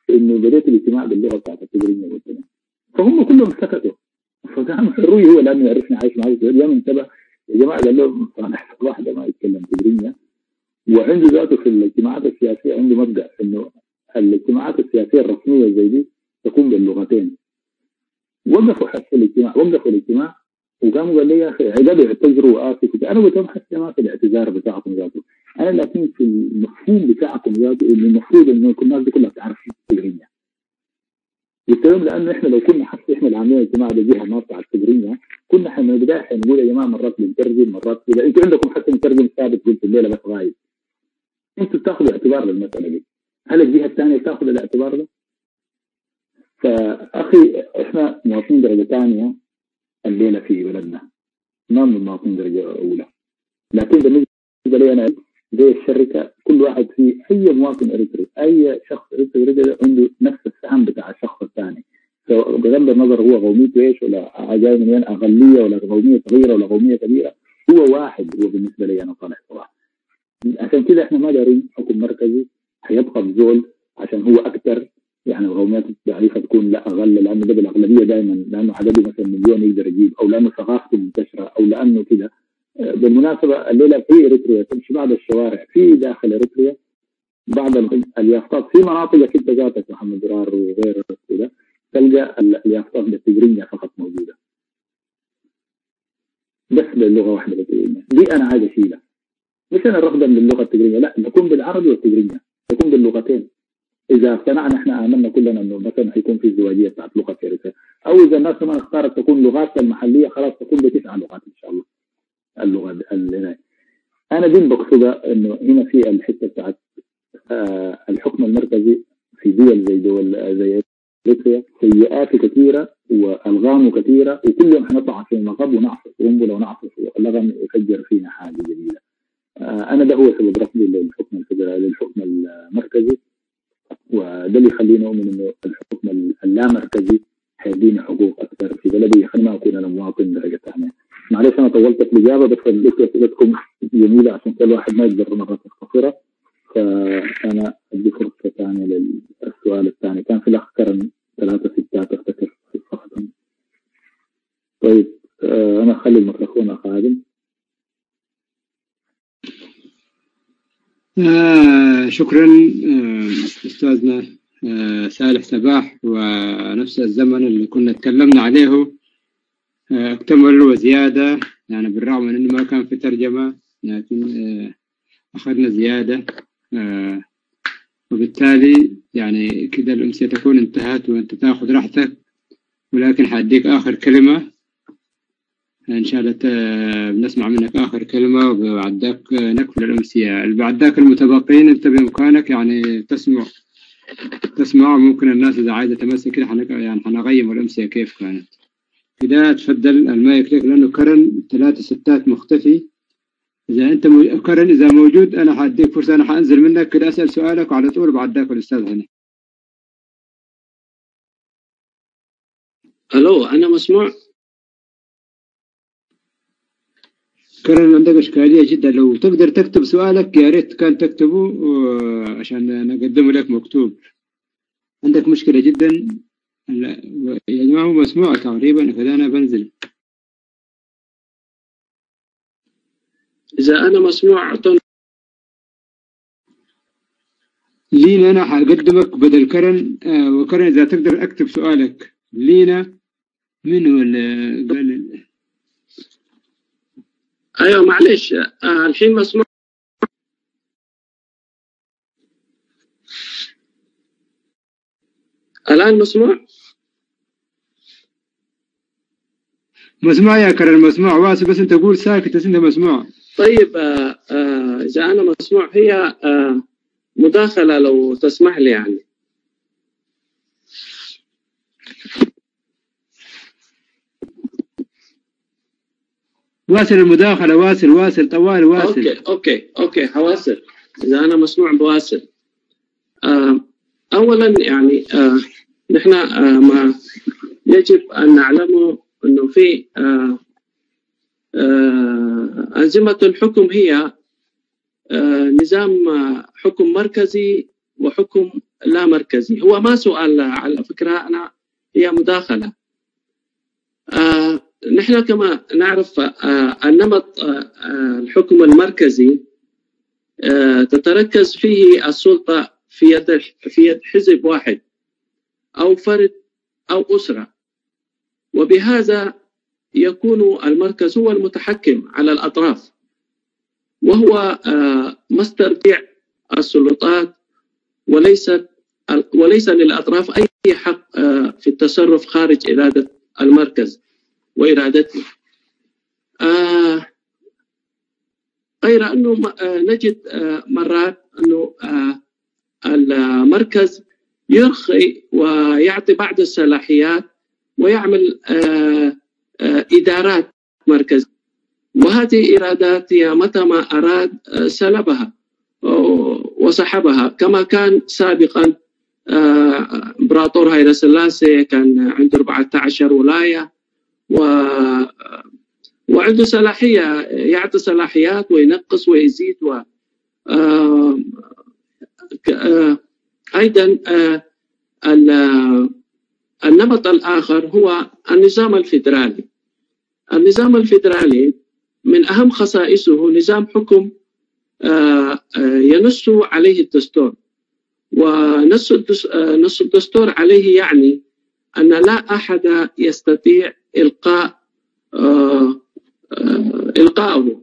انه بديت الاجتماع باللغة بتاعت التجرينيا والكلام. فهم كلهم سكتوا، فقام الروي هو لانه يعرفني عايش معي يوم انتبه يا جماعة، قال لهم صالح واحدة ما يتكلم تجرينيا، وعنده ذاته في الاجتماعات السياسية عنده مبدا انه الاجتماعات السياسية الرسمية زي دي تكون باللغتين. وقفوا حس الاجتماع، وقفوا الاجتماع وقاموا قال لي يا اخي عقاب يعتذروا واسف. انا قلت لهم حتى ما في الاعتذار بتاعكم ذاته، انا لكن في المفهوم بتاعكم ذاته انه المفروض انه الناس دي كلها بتعرف تجرينيا. قلت لهم لانه احنا لو كنا حتى احنا اللي عاملين اجتماع بجهة ما بتاع التجرينيا، كنا احنا من البداية حنقول يا جماعة مرات بنترجم مرات كده، انتوا عندكم حتى مترجم ثابت، قلت الليلة بس غايب. انتوا بتاخذوا اعتبار للمسالة دي، هل الجهة الثانية بتاخذ الاعتبار ده؟ فاخي احنا مواطنين درجه ثانية الليلة في بلدنا، ما من مواطنين درجه اولى. لكن بالنسبة لي انا زي الشركة، كل واحد في اي مواطن اريتري، اي شخص اريتري عنده نفس السهم بتاع الشخص الثاني، بغض النظر هو قوميته ايش ولا جاي من وين، اقلية ولا قومية صغيرة ولا قومية كبيرة، هو واحد هو بالنسبة لي انا صالح صلاح. عشان كده احنا ما دارين حكم مركزي حيبقى بزول عشان هو اكثر، يعني القوميات الضعيفة تكون لا اقل، لانه ده بالاغلبيه دائما، لانه عدده مثلا مليون يقدر يجيب، او لانه ثقافته منتشرة، او لانه كده. بالمناسبة الليلة في اريتريا تمشي بعض الشوارع في داخل اريتريا بعض اليافطات في مناطق انت ذاتك محمد درار وغيره كده، تلقى اليافطات بالتجرينيا فقط موجودة، بس باللغة واحدة بالتجرينيا. دي انا عايز اشيلها، مش انا رفضا للغة التجرينيا، لا، نكون بالعربي والتجرينيا، تكون باللغتين. اذا اقتنعنا احنا امنا كلنا انه مثلا حيكون في ازدواجية بتاعت لغة في اريتريا، او اذا الناس كمان اختارت تكون لغات المحلية، خلاص تكون بتسع لغات ان شاء الله اللغة اللي انا دي بقصدها. انه هنا في الحتة بتاعت الحكم المركزي في دول زي دول زي اريتريا سيئات كثيرة والغام كثيرة، وكل يوم حنطلع في المغب ونعصف قنبلة ونعصف لغم يفجر فينا حاجة جديدة. انا ده هو سبب رفضي للحكم الفدرالي، للحكم المركزي، وده اللي يخليني اؤمن انه الحكم اللامركزي حيديني حقوق اكثر في بلدي، يخليني ما اكون انا مواطن درجه ثانية. معلش انا طولت في الاجابة، بس اسئلتكم جميلة عشان كل واحد ما يقدر مرات يختصرها، فانا ادي فرصة ثانية للسؤال الثاني. كان في الاخ كرم 3 6 افتكر في الصفحة. طيب انا اخلي الميكروفون اخ عادل. شكرا استاذنا صالح صباح. ونفس الزمن اللي كنا تكلمنا عليه اكتمل وزيادة، يعني بالرغم من انه ما كان في ترجمه، لكن اخذنا زيادة، وبالتالي يعني كده الامسيه تكون انتهت وانت تاخذ راحتك، ولكن حاديك اخر كلمة ان شاء الله بنسمع منك اخر كلمة، وبعد ذاك نقفل الامسيه. اللي بعد ذاك المتبقين انت بامكانك يعني تسمع، ممكن الناس اذا عايزه تمسك كده يعني حنقيم الامسيه كيف كانت كده. تفضل المايك لك، لانه كرن 3 6 مختفي. اذا انت كرن اذا موجود انا حاديك فرصة، انا حانزل منك كده اسال سؤالك وعلى طول بعد ذاك الاستاذ هنا. الو انا مسموع؟ كرن عندك اشكالية جدا، لو تقدر تكتب سؤالك يا ريت كان تكتبه عشان نقدمه لك مكتوب. عندك مشكلة جدا يا جماعة، هو مسموع تقريبا كذا. انا بنزل اذا انا مسموع اعطوني لينا، انا حقدمك بدل كرن. وكرن اذا تقدر اكتب سؤالك. لينا من هو اللي قال؟ ايوه معلش الحين مسموع؟ الان مسموع؟ مسموع يا كرن، مسموع واصل، بس انت قول ساكت بس انت مسموع. طيب اذا انا مسموع هي مداخله لو تسمح لي يعني. واصل المداخلة، واصل واصل طوال واصل. okay okay okay حواصل اذا انا مسموع بواصل. اولا يعني نحن ما يجب ان نعلمه انه في أنظمة الحكم هي نظام حكم مركزي وحكم لا مركزي. هو ما سؤال على فكرة، أنا هي مداخلة. نحن كما نعرف النمط الحكم المركزي تتركز فيه السلطة في يد حزب واحد أو فرد أو أسرة، وبهذا يكون المركز هو المتحكم على الأطراف، وهو مسترجع السلطات، وليس للأطراف أي حق في التصرف خارج إرادة المركز وإرادته. غير أنه نجد مرات أنه المركز يرخي ويعطي بعض الصلاحيات ويعمل إدارات مركز، وهذه إرادات متى ما أراد سلبها وسحبها، كما كان سابقا امبراطور هايلا سلاسي كان عنده 14 ولاية، وعنده صلاحية، يعطي صلاحيات وينقص ويزيد. و أيضا النمط الآخر هو النظام الفيدرالي. النظام الفيدرالي من أهم خصائصه نظام حكم ينص عليه الدستور، ونص الدستور عليه يعني أن لا أحد يستطيع إلقاؤه،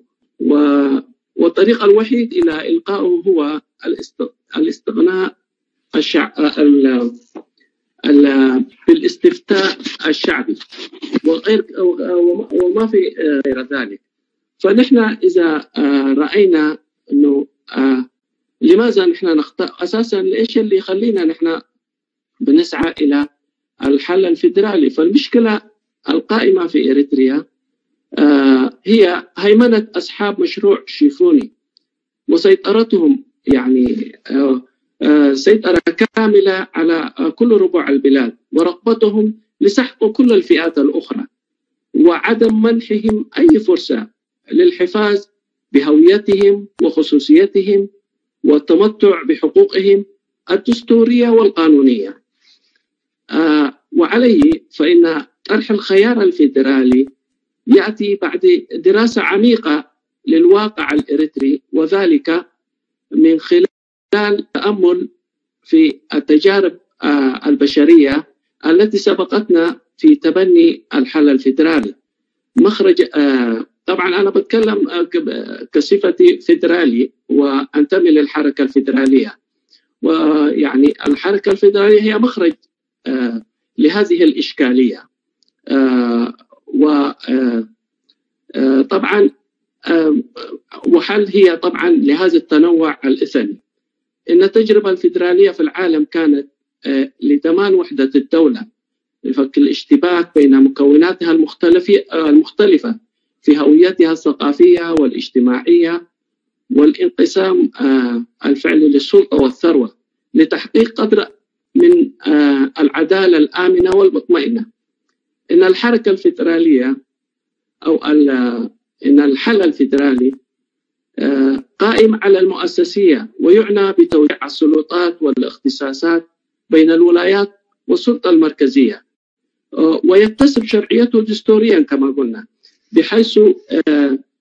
والطريق الوحيد إلى إلقائه هو الاستغناء بالاستفتاء الشعبي، وغير وما في غير ذلك. فنحن إذا رأينا أنه لماذا نحن نخطأ أساسا، إيش اللي يخلينا نحن بنسعى إلى الحل الفيدرالي؟ فالمشكلة القائمة في إريتريا هي هيمنة أصحاب مشروع شيفوني وسيطرتهم، يعني سيطرة كاملة على كل ربوع البلاد، ورغبتهم لسحق كل الفئات الأخرى وعدم منحهم أي فرصة للحفاظ بهويتهم وخصوصيتهم والتمتع بحقوقهم الدستورية والقانونية. وعليه فإن طرح الخيار الفيدرالي يأتي بعد دراسة عميقة للواقع الإريتري، وذلك من خلال تأمل في التجارب البشرية التي سبقتنا في تبني الحل الفيدرالي. مخرج طبعا أنا بتكلم كصفتي فيدرالي وأنتمي للحركة الفيدرالية، ويعني الحركة الفيدرالية هي مخرج لهذه الإشكالية. وطبعا وحل هي طبعا لهذا التنوع الإثني. إن التجربة الفيدرالية في العالم كانت لضمان وحدة الدولة، لفك الاشتباك بين مكوناتها المختلفة في هويتها الثقافية والاجتماعية، والانقسام الفعلي للسلطة والثروة، لتحقيق قدر من العدالة الآمنة والمطمئنة. إن الحركة الفيدرالية أو إن الحل الفيدرالي قائم على المؤسسية، ويعنى بتوزيع السلطات والاختصاصات بين الولايات والسلطة المركزية، ويكتسب شرعيته دستوريا كما قلنا، بحيث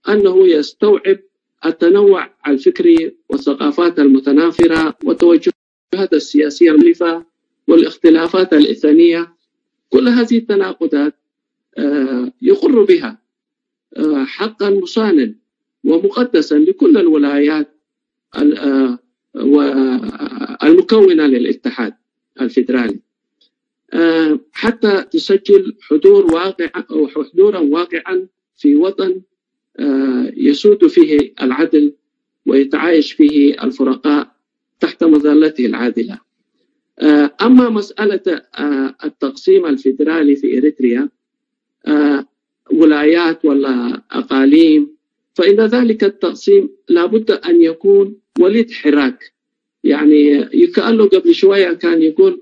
أنه يستوعب التنوع الفكري والثقافات المتنافرة والتوجهات السياسية المختلفة والاختلافات الإثنية. كل هذه التناقضات يقر بها حقا مصانا ومقدسا لكل الولايات المكونة للاتحاد الفيدرالي، حتى تسجل حضور واقع أو حضورا واقعا في وطن يسود فيه العدل ويتعايش فيه الفرقاء تحت مظلته العادلة. أما مسألة التقسيم الفيدرالي في إريتريا، ولايات ولا أقاليم، فإن ذلك التقسيم لابد أن يكون وليد حراك. يعني كأنه قبل شوية كان يقول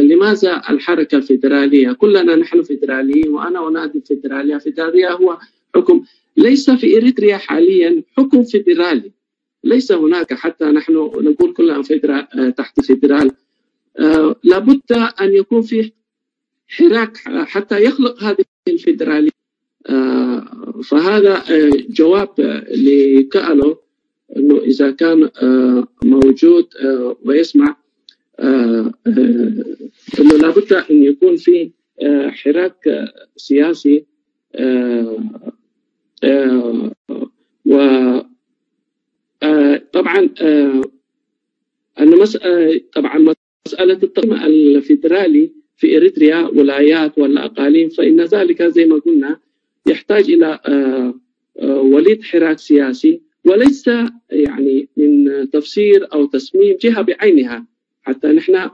لماذا الحركة الفيدرالية؟ كلنا نحن فيدراليين، وأنا أنادي الفيدرالية. فيدرالية هو حكم، ليس في إريتريا حاليا حكم فيدرالي، ليس هناك، حتى نحن نقول كلنا تحت فيدرال. لابد أن يكون في حراك حتى يخلق هذه الفيدرالية. فهذا جواب لكألو أنه إذا كان موجود ويسمع، أنه لابد أن يكون في حراك سياسي. وطبعا طبعا مسألة التقسيم الفيدرالي في إريتريا ولايات ولا أقاليم، فإن ذلك زي ما قلنا يحتاج إلى وليد حراك سياسي، وليس يعني من تفسير أو تصميم جهة بعينها. حتى نحن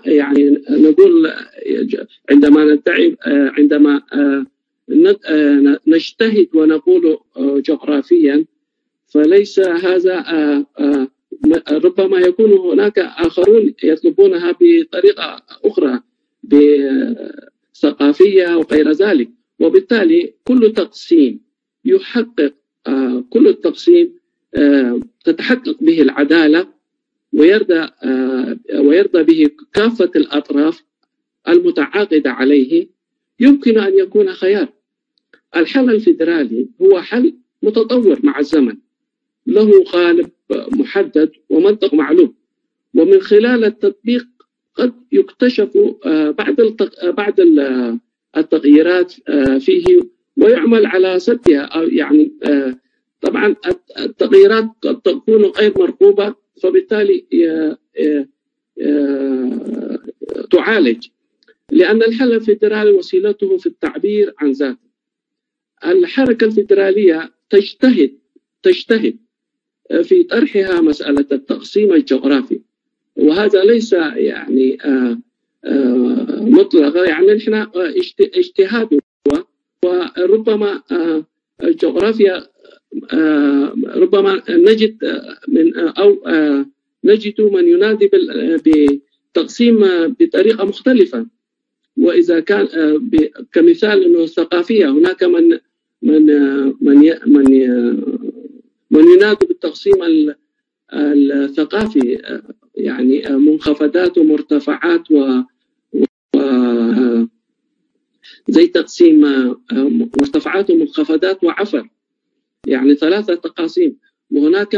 يعني نقول عندما ندعي، عندما نجتهد ونقول جغرافيا، فليس هذا ربما يكون هناك آخرون يطلبونها بطريقة أخرى بثقافية وغير ذلك. وبالتالي كل تقسيم يحقق كل التقسيم تتحقق به العدالة ويرضى به كافة الأطراف المتعاقدة عليه، يمكن أن يكون خيار. الحل الفيدرالي هو حل متطور مع الزمن، له قالب محدد ومنطق معلوم، ومن خلال التطبيق قد يكتشف بعد التغييرات فيه ويعمل على سدها. يعني طبعا التغييرات قد تكون غير مرغوبة، فبالتالي تعالج، لأن الحل الفيدرالي وسيلته في التعبير عن ذاته. الحركة الفيدرالية تجتهد في طرحها مسألة التقسيم الجغرافي، وهذا ليس يعني مطلق، يعني نحن اجتهاد، وربما الجغرافيا ربما نجد من أو نجد من ينادي بتقسيم بطريقة مختلفة. وإذا كان كمثال إنه الثقافية، هناك من من من من من ينادي بالتقسيم الثقافي، يعني منخفضات ومرتفعات و زي تقسيم مرتفعات ومنخفضات وعفر، يعني 3 تقاسيم. وهناك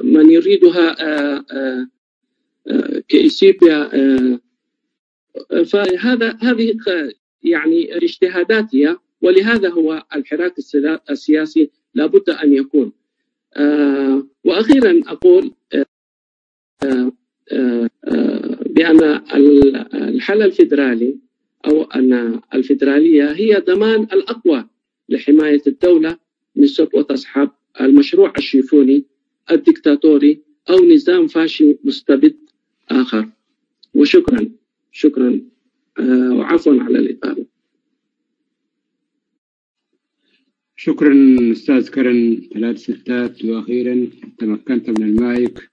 من يريدها كإثيوبيا. فهذا هذه يعني اجتهاداتها، ولهذا هو الحراك السياسي لابد أن يكون. وأخيرا أقول بأن الحل الفيدرالي أو أن الفيدرالية هي ضمان الأقوى لحماية الدولة من سطوة أصحاب المشروع الشيفوني الدكتاتوري أو نظام فاشي مستبد آخر. وشكرا شكرا وعفوا على الإطالة. شكرا أستاذ كرن 3 ستات، وأخيرا تمكنت من المايك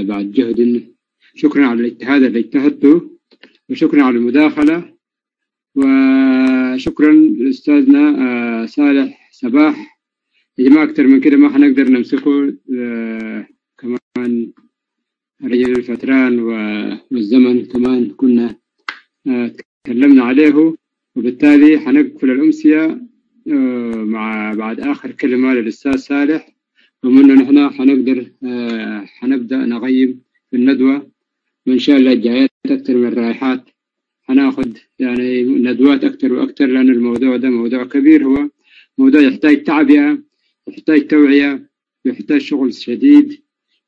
بعد جهد. شكرا على الاجتهاد اللي اجتهدته، وشكرا على المداخلة، وشكرا لأستاذنا صالح صباح. يا جماعة أكثر من كده ما حنقدر نمسكه، كمان رجل الفتران والزمن كمان كنا تكلمنا عليه، وبالتالي حنقفل الأمسية مع بعد آخر كلمة للأستاذ صالح، ومنه نحن حنقدر حنبدأ نغيب في الندوة، وإن شاء الله الجايات أكثر من الرايحات حناخد يعني ندوات أكثر وأكثر، لأن الموضوع ده موضوع كبير، هو موضوع يحتاج تعبئة، يحتاج توعية، يحتاج شغل شديد.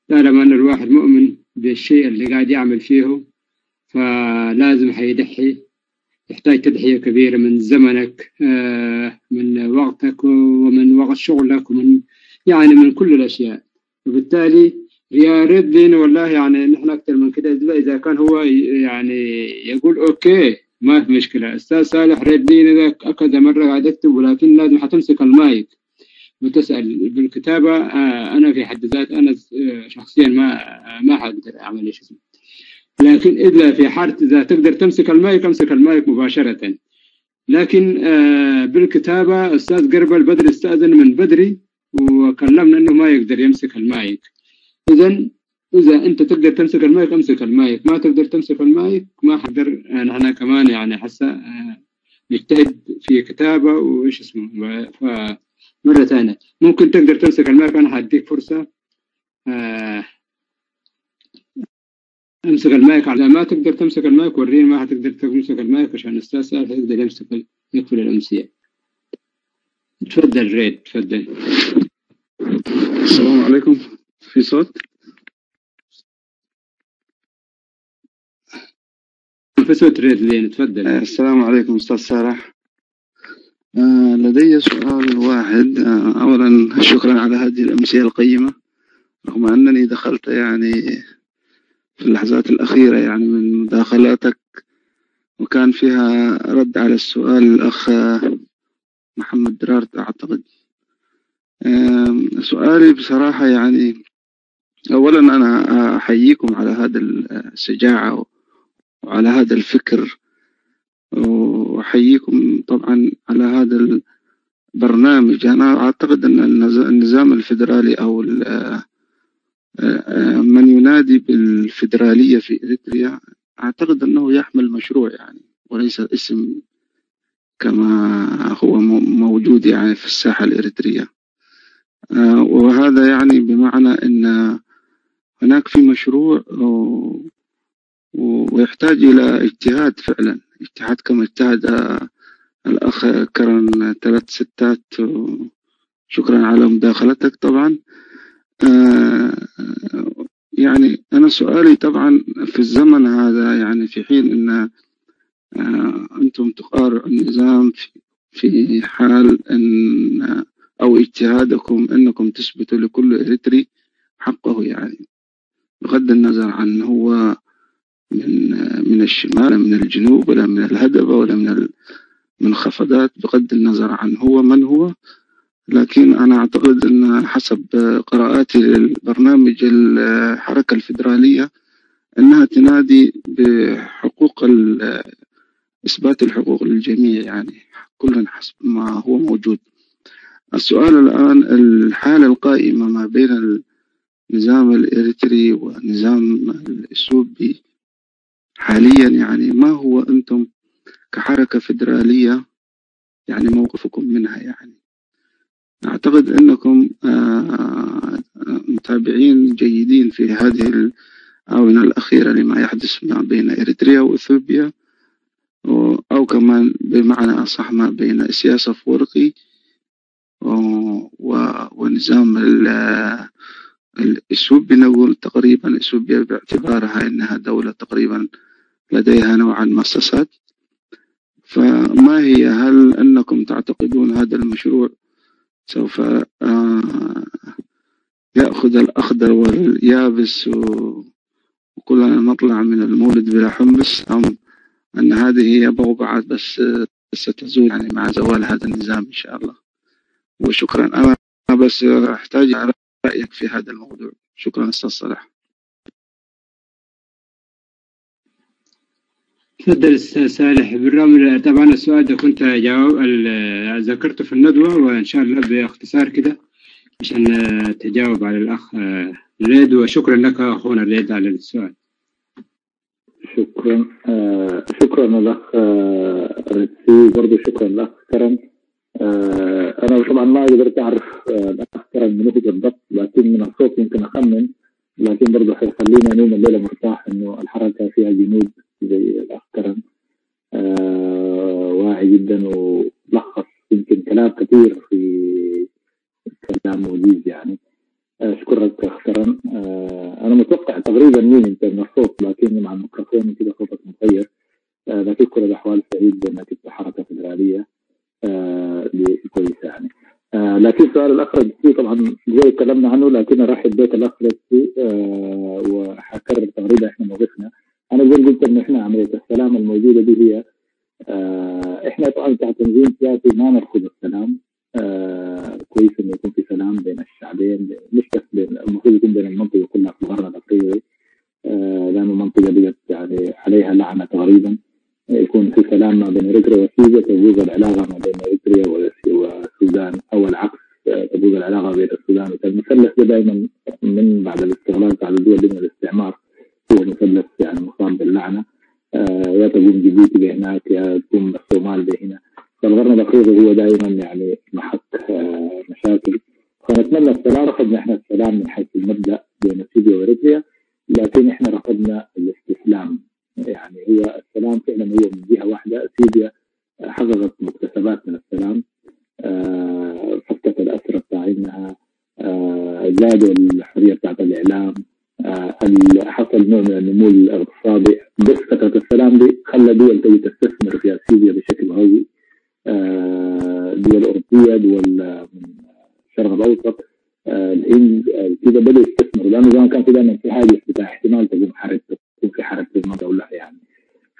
طالما أن الواحد مؤمن بالشيء اللي قاعد يعمل فيه فلازم حيضحي، يحتاج تضحية كبيرة من زمنك، من وقتك، ومن وقت شغلك، ومن يعني من كل الأشياء. وبالتالي يا ريت لينا والله يعني نحن أكثر من كده، إذا كان هو يعني يقول okay ما في مشكلة. أستاذ صالح ريد لينا كذا مرة قاعد أكتب، ولكن لازم حتمسك المايك وتسأل بالكتابة. أنا في حد ذاتي أنا شخصيا ما حقدر أعمل إيش اسمه، لكن إذا في حالة إذا تقدر تمسك المايك امسك المايك مباشرة. لكن بالكتابة أستاذ قربل بدري استأذن من بدري وكلمنا إنه ما يقدر يمسك المايك. إذا أنت تقدر تمسك المايك امسك المايك، ما تقدر تمسك المايك ما حقدر. نحن كمان يعني حسا نجتهد في كتابة وإيش اسمه. فمرة ثانية ممكن تقدر تمسك المايك، أنا حديك فرصة. امسك المايك، على ما تقدر تمسك المايك وريني ما حتقدر تمسك المايك عشان الاستاذ صالح يقدر يمسك يقفل الامسيه. تفضل ريد، تفضل. السلام عليكم، في صوت؟ في صوت ريد لين، تفضل. السلام عليكم استاذ صالح. لدي سؤال واحد. اولا شكرا على هذه الامسيه القيمه، رغم انني دخلت يعني في اللحظات الأخيرة يعني من مداخلاتك، وكان فيها رد على السؤال الأخ محمد درارت أعتقد. سؤالي بصراحة يعني أولا أنا أحييكم على هذا الشجاعة وعلى هذا الفكر، وأحييكم طبعا على هذا البرنامج. أنا أعتقد أن النظام الفيدرالي أو من ينادي بالفيدرالية في إريتريا أعتقد أنه يحمل مشروع يعني، وليس اسم كما هو موجود يعني في الساحة الإريترية. وهذا يعني بمعنى أن هناك في مشروع ويحتاج إلى اجتهاد فعلا، اجتهاد كما اجتهد الأخ كرن 3 ستات. شكرا على مداخلتك. طبعا يعني أنا سؤالي طبعا في الزمن هذا، يعني في حين أن أنتم تقارعوا النظام في حال أن أو اجتهادكم أنكم تثبتوا لكل إريتري حقه، يعني بغض النظر عن هو من الشمال من الجنوب ولا من الهدبة ولا من المنخفضات، بغض النظر عن هو من هو. لكن أنا أعتقد أن حسب قراءاتي للبرنامج الحركة الفيدرالية أنها تنادي بحقوق إثبات الحقوق للجميع، يعني كل حسب ما هو موجود. السؤال الآن، الحالة القائمة ما بين النظام الإريتري والنظام الإثيوبي حاليا، يعني ما هو أنتم كحركة فيدرالية يعني موقفكم منها؟ يعني أعتقد أنكم متابعين جيدين في هذه الآونة الأخيرة لما يحدث ما بين إريتريا وإثيوبيا، أو كمان بمعنى أصح ما بين إسياس أفورقي ونظام الإثيوبي. نقول تقريبا إثيوبيا باعتبارها أنها دولة تقريبا لديها نوعا ما مؤسسات. فما هي، هل أنكم تعتقدون هذا المشروع سوف يأخذ الأخضر واليابس وكلنا نطلع من المولد بلا حمص، أم أن هذه هي بوبعة بس ستزول يعني مع زوال هذا النظام إن شاء الله؟ وشكرا، أنا بس أحتاج رأيك في هذا الموضوع. شكرا أستاذ صلاح. تفضل أستاذ صالح. بالرغم طبعا السؤال ده كنت جاوب ذكرته في الندوة، وإن شاء الله باختصار كده عشان تجاوب على الأخ ريد. وشكرا لك أخونا ريد على السؤال. شكرا. شكرا الأخ ريدسي، برضه شكرا الأخ كرم. أنا طبعا ما قدرت أعرف الأخ كرم منو بالضبط، لكن من الصوت يمكن أخمن، لكن برضه حيخليني أنوم الليلة مرتاح إنه الحركة فيها جنود زي الأخ كرم، واعي جدا ولخص يمكن كلام كثير في كلام وجيز يعني. أشكرك أخ كرم. أنا متوقع تقريبا مين أنت من الصوت، لكن مع الميكروفون كده صوتك متغير. لكن كل الأحوال سعيد بأنك أنت حركة فيدرالية كويسة يعني. لكن سؤال الأخ رجسي طبعا زي تكلمنا عنه، لكن أرحب بك الأخ رجسي، وحكرر تقريبا إحنا موقفنا. أنا زي قلت إنه إحنا عملية السلام الموجودة دي هي إحنا طبعا كتنظيم سياسي ما نرفض السلام. كويس إنه يكون في سلام بين الشعبين، مش بس بين، المفروض يكون بين المنطقة كلها في الغرب الأفريقي، لأنه المنطقة بقت يعني عليها لعنة تقريبا. يكون في سلام ما بين إريتريا وإثيوبيا، تبوظ العلاقة ما بين إريتريا والسودان، أو العكس تبوظ العلاقة بين السودان. المثلث ده دائما من بعد الاستغلال بتاع الدول من الاستعمار هو مثلث يعني مصاب باللعنة. يا تقوم جيبوتي بهناك يا تقوم الصومال بهنا. فالقرن الأفريقي هو دائما يعني محك مشاكل. فنتمنى السلام. رفضنا احنا السلام من حيث المبدأ بين اثيوبيا وإريتريا، لكن احنا رفضنا الاستسلام. يعني هو السلام فعلا هو من جهة واحدة. اثيوبيا حققت مكتسبات من السلام، فكت الأسرة بتاعتها، زادوا الحرية بتاعت الإعلام، حصل نوع من النمو الاقتصادي. بس فترة السلام دي خلى دول تجي تستثمر في اثيوبيا بشكل قوي، دول أوروبية، دول من الشرق الأوسط، الهند، كده بدأوا يستثمروا، لأنه زمان كان في دائما في هاجس بتاع احتمال تقوم حرب، تكون في حرب في المنطقة ولا يعني.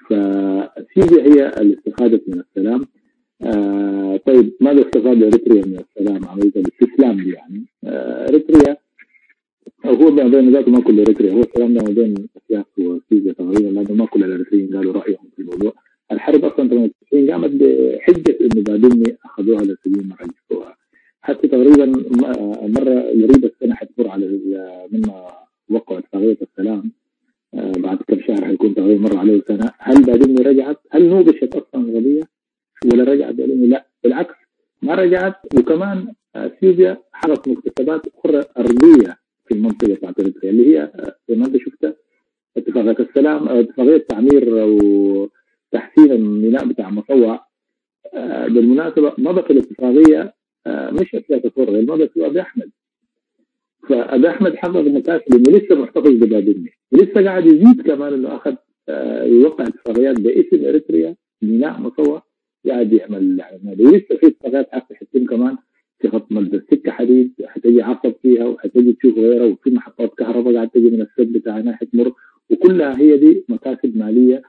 فاثيوبيا هي اللي استفادت من السلام. طيب ماذا استفاد اريتريا من السلام؟ عملية الاستسلام دي يعني. اريتريا هو هو ما بين ذاته ما كل اريتريا، هو الكلام ده ما بين اسياس واثيوبيا تقريبا، لانه ما كل الاريتريين قالوا رايهم في الموضوع. الحرب اصلا 98 قامت بحجة انه بادمي اخذوها للسجين ما رجعوها. حتى تقريبا مرة قريب السنة حتمر على مما وقعوا اتفاقية السلام، بعد كم شهر حيكون تقريبا مر عليه سنة. هل بادمي رجعت؟ هل نوقشت اصلا القضية ولا رجعت بادمي؟ لا بالعكس ما رجعت. وكمان اثيوبيا حققت مكتسبات اخرى ارضية في المنطقة بتاعت اريتريا، اللي هي زي ما انت شفت اتفاقية السلام، اتفاقية تعمير وتحسين الميناء بتاع مصوع. بالمناسبة مضت الاتفاقية مش اسياس افورقي، مضت في ابي احمد. فابي احمد حقق مكاسب انه لسه محتفظ ببادمي، ولسه قاعد يزيد كمان انه اخذ يوقع اتفاقيات باسم اريتريا ميناء مصوع، قاعد يعمل يعني. ولسه في اتفاقيات حتى حتتم كمان في خط مد السكة حديد حتجي عصب فيها، وحتجي تشوف غيرها، وفي محطات كهرباء قاعد تجي من السد بتاعنا حتمر، وكلها هي دي مكاسب ماليه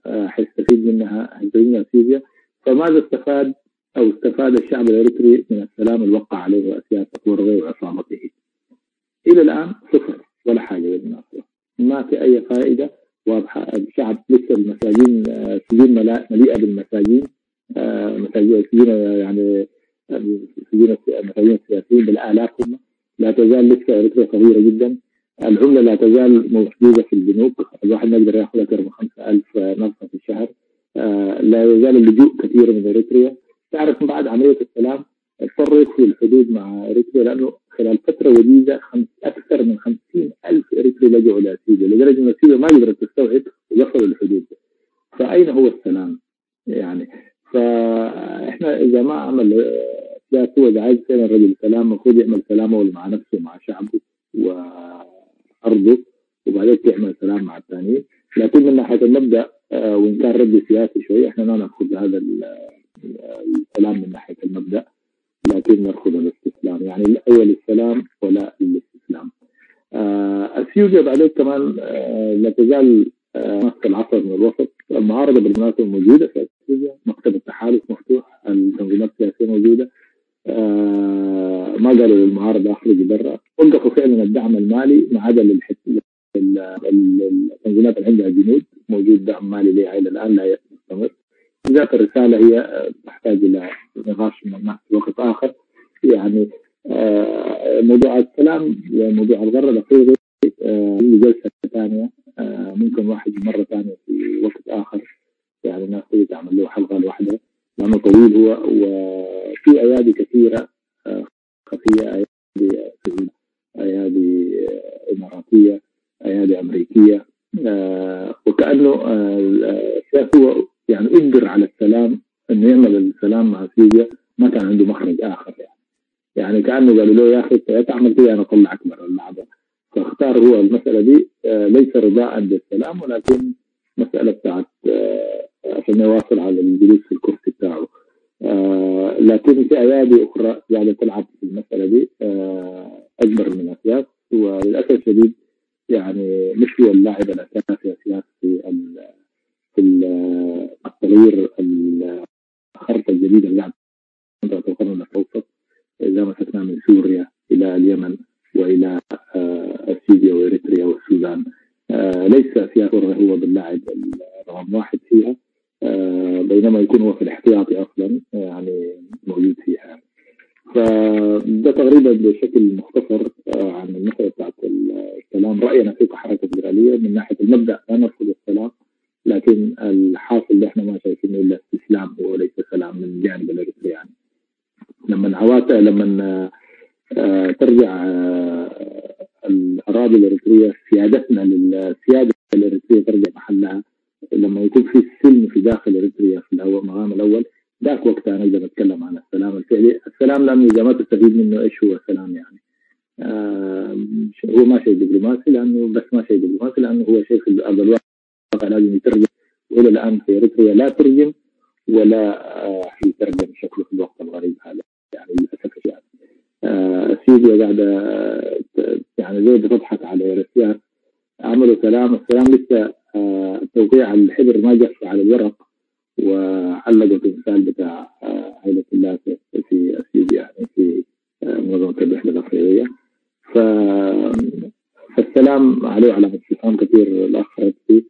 حيستفيد منها اثيوبيا. فماذا استفاد او استفاد الشعب الاريتري من السلام اللي وقع عليه اسياس افورقي وعصابته؟ الى الان صفر، ولا حاجة بالمناسبة، ما في اي فائدة واضحة. الشعب لسه المساجين، السجون مليئة بالمساجين، مساجين يعني السجون المساجين السياسيين بالالاف هم. لا تزال لسه اريتريا صغيرة جدا، العملة لا تزال محدودة في البنوك، الواحد ما يقدر ياخذ اكثر من 5000 نقطة في الشهر. لا يزال اللجوء كثير من اريتريا. تعرف من بعد عملية السلام اضطروا يقفلوا الحدود مع اريتريا، لانه خلال فترة وجيزة اكثر من 50,000 اريتري لجؤوا الى اثيوبيا، لدرجة ان اثيوبيا ما قدرت تستوعب وقفلوا الحدود. فاين هو السلام؟ يعني فاحنا اذا ما عمل سياسة، اذا عايز فعلا رجل سلام المفروض يعمل سلامه مع نفسه ومع شعبه وارضه، وبعدين يعمل سلام مع الثانيين. لكن من ناحية المبدا وان كان رد سياسي شوية، احنا ما ناخذ هذا السلام من ناحية المبدا، لكن نرفض الاستسلام. يعني الاول السلام ولا الاستسلام. اثيوبيا بعدين كمان لا تزال ماسكه العصا من الوسط. المعارضة بالمناسبة موجودة في اثيوبيا، مكتب التحالف مفتوح، التنظيمات السياسية موجودة. ما قالوا للمعارضه اخرجوا برا، وقفوا فعلا الدعم المالي ما عدا التنظيمات اللي عندها جنود، موجود دعم مالي لها الى الان لا يستمر. ذات الرسالة هي تحتاج الى نقاش مع في وقت اخر. يعني موضوع السلام وموضوع الغرة الافريقي جلسه ثانية، ممكن واحد مرة ثانية في وقت اخر، يعني الناس تيجي تعمل له حلقة لوحدها لانه طويل هو، وفي ايادي كثيرة خفيه، ايادي اماراتيه، ايادي امريكية، وكانه هو يعني اجبر على السلام، انه يعمل السلام مع اثيوبيا، ما كان عنده مخرج اخر. يعني كانه قالوا له يا اخي انت تعمل كده انا اطلعك برا اللعبة، فاختار هو المسالة دي ليس رضاء بالسلام، ولكن مسالة بتاعت عشان يواصل على الجلوس في الكرسي بتاعه. لكن في ايادي اخرى قاعدة تلعب في المسالة دي اكبر من اسياس، وللاسف الشديد يعني مش هو اللاعب الاساسي اسياس في التغيير الخرطة الجديدة اللي قاعدة منطقة القرن الاوسط، اذا مسكنا من سوريا الى اليمن والى اثيوبيا واريتريا والسودان. ليس اسياس هو باللاعب رقم واحد فيها، بينما يكون هو في الاحتياطي اصلا يعني موجود فيها. فده تقريبا بشكل مختصر عن المسالة بتاعت السلام. راينا فيه كحركه فيدرالية من ناحية المبدا لا نرفض السلام، لكن الحاصل اللي احنا ما شايفينه الا استسلام وليس سلام من جانب الاريتري. يعني لما لما ترجع الاراضي الاريتريه، سيادتنا للسياده الاريتريه ترجع محلها، لما يكون في السلم في داخل اريتريا في المقام الاول، ذاك وقتها نقدر نتكلم عن السلام الفعلي. السلام لانه اذا ما تستفيد منه ايش هو السلام؟ يعني هو ما شيء دبلوماسي، لانه بس ما شيء دبلوماسي، لانه هو شيء في ارض الواقع لازم يترجم، والى الان في اريتريا لا ترجم ولا حيترجم شكله في الوقت الغريب هذا، يعني للاسف. يعني اثيوبيا قاعدة يعني زي بتضحك على اريتريا، عملوا سلام، السلام لسه التوقيع على الحبر ما جف على الورق، وعلقوا تمثال بتاع هيلة سلاسي في اثيوبيا، يعني في منظمة الوحدة الافريقية. كلام عليه علامة استفهام كثير الأخ رتبي،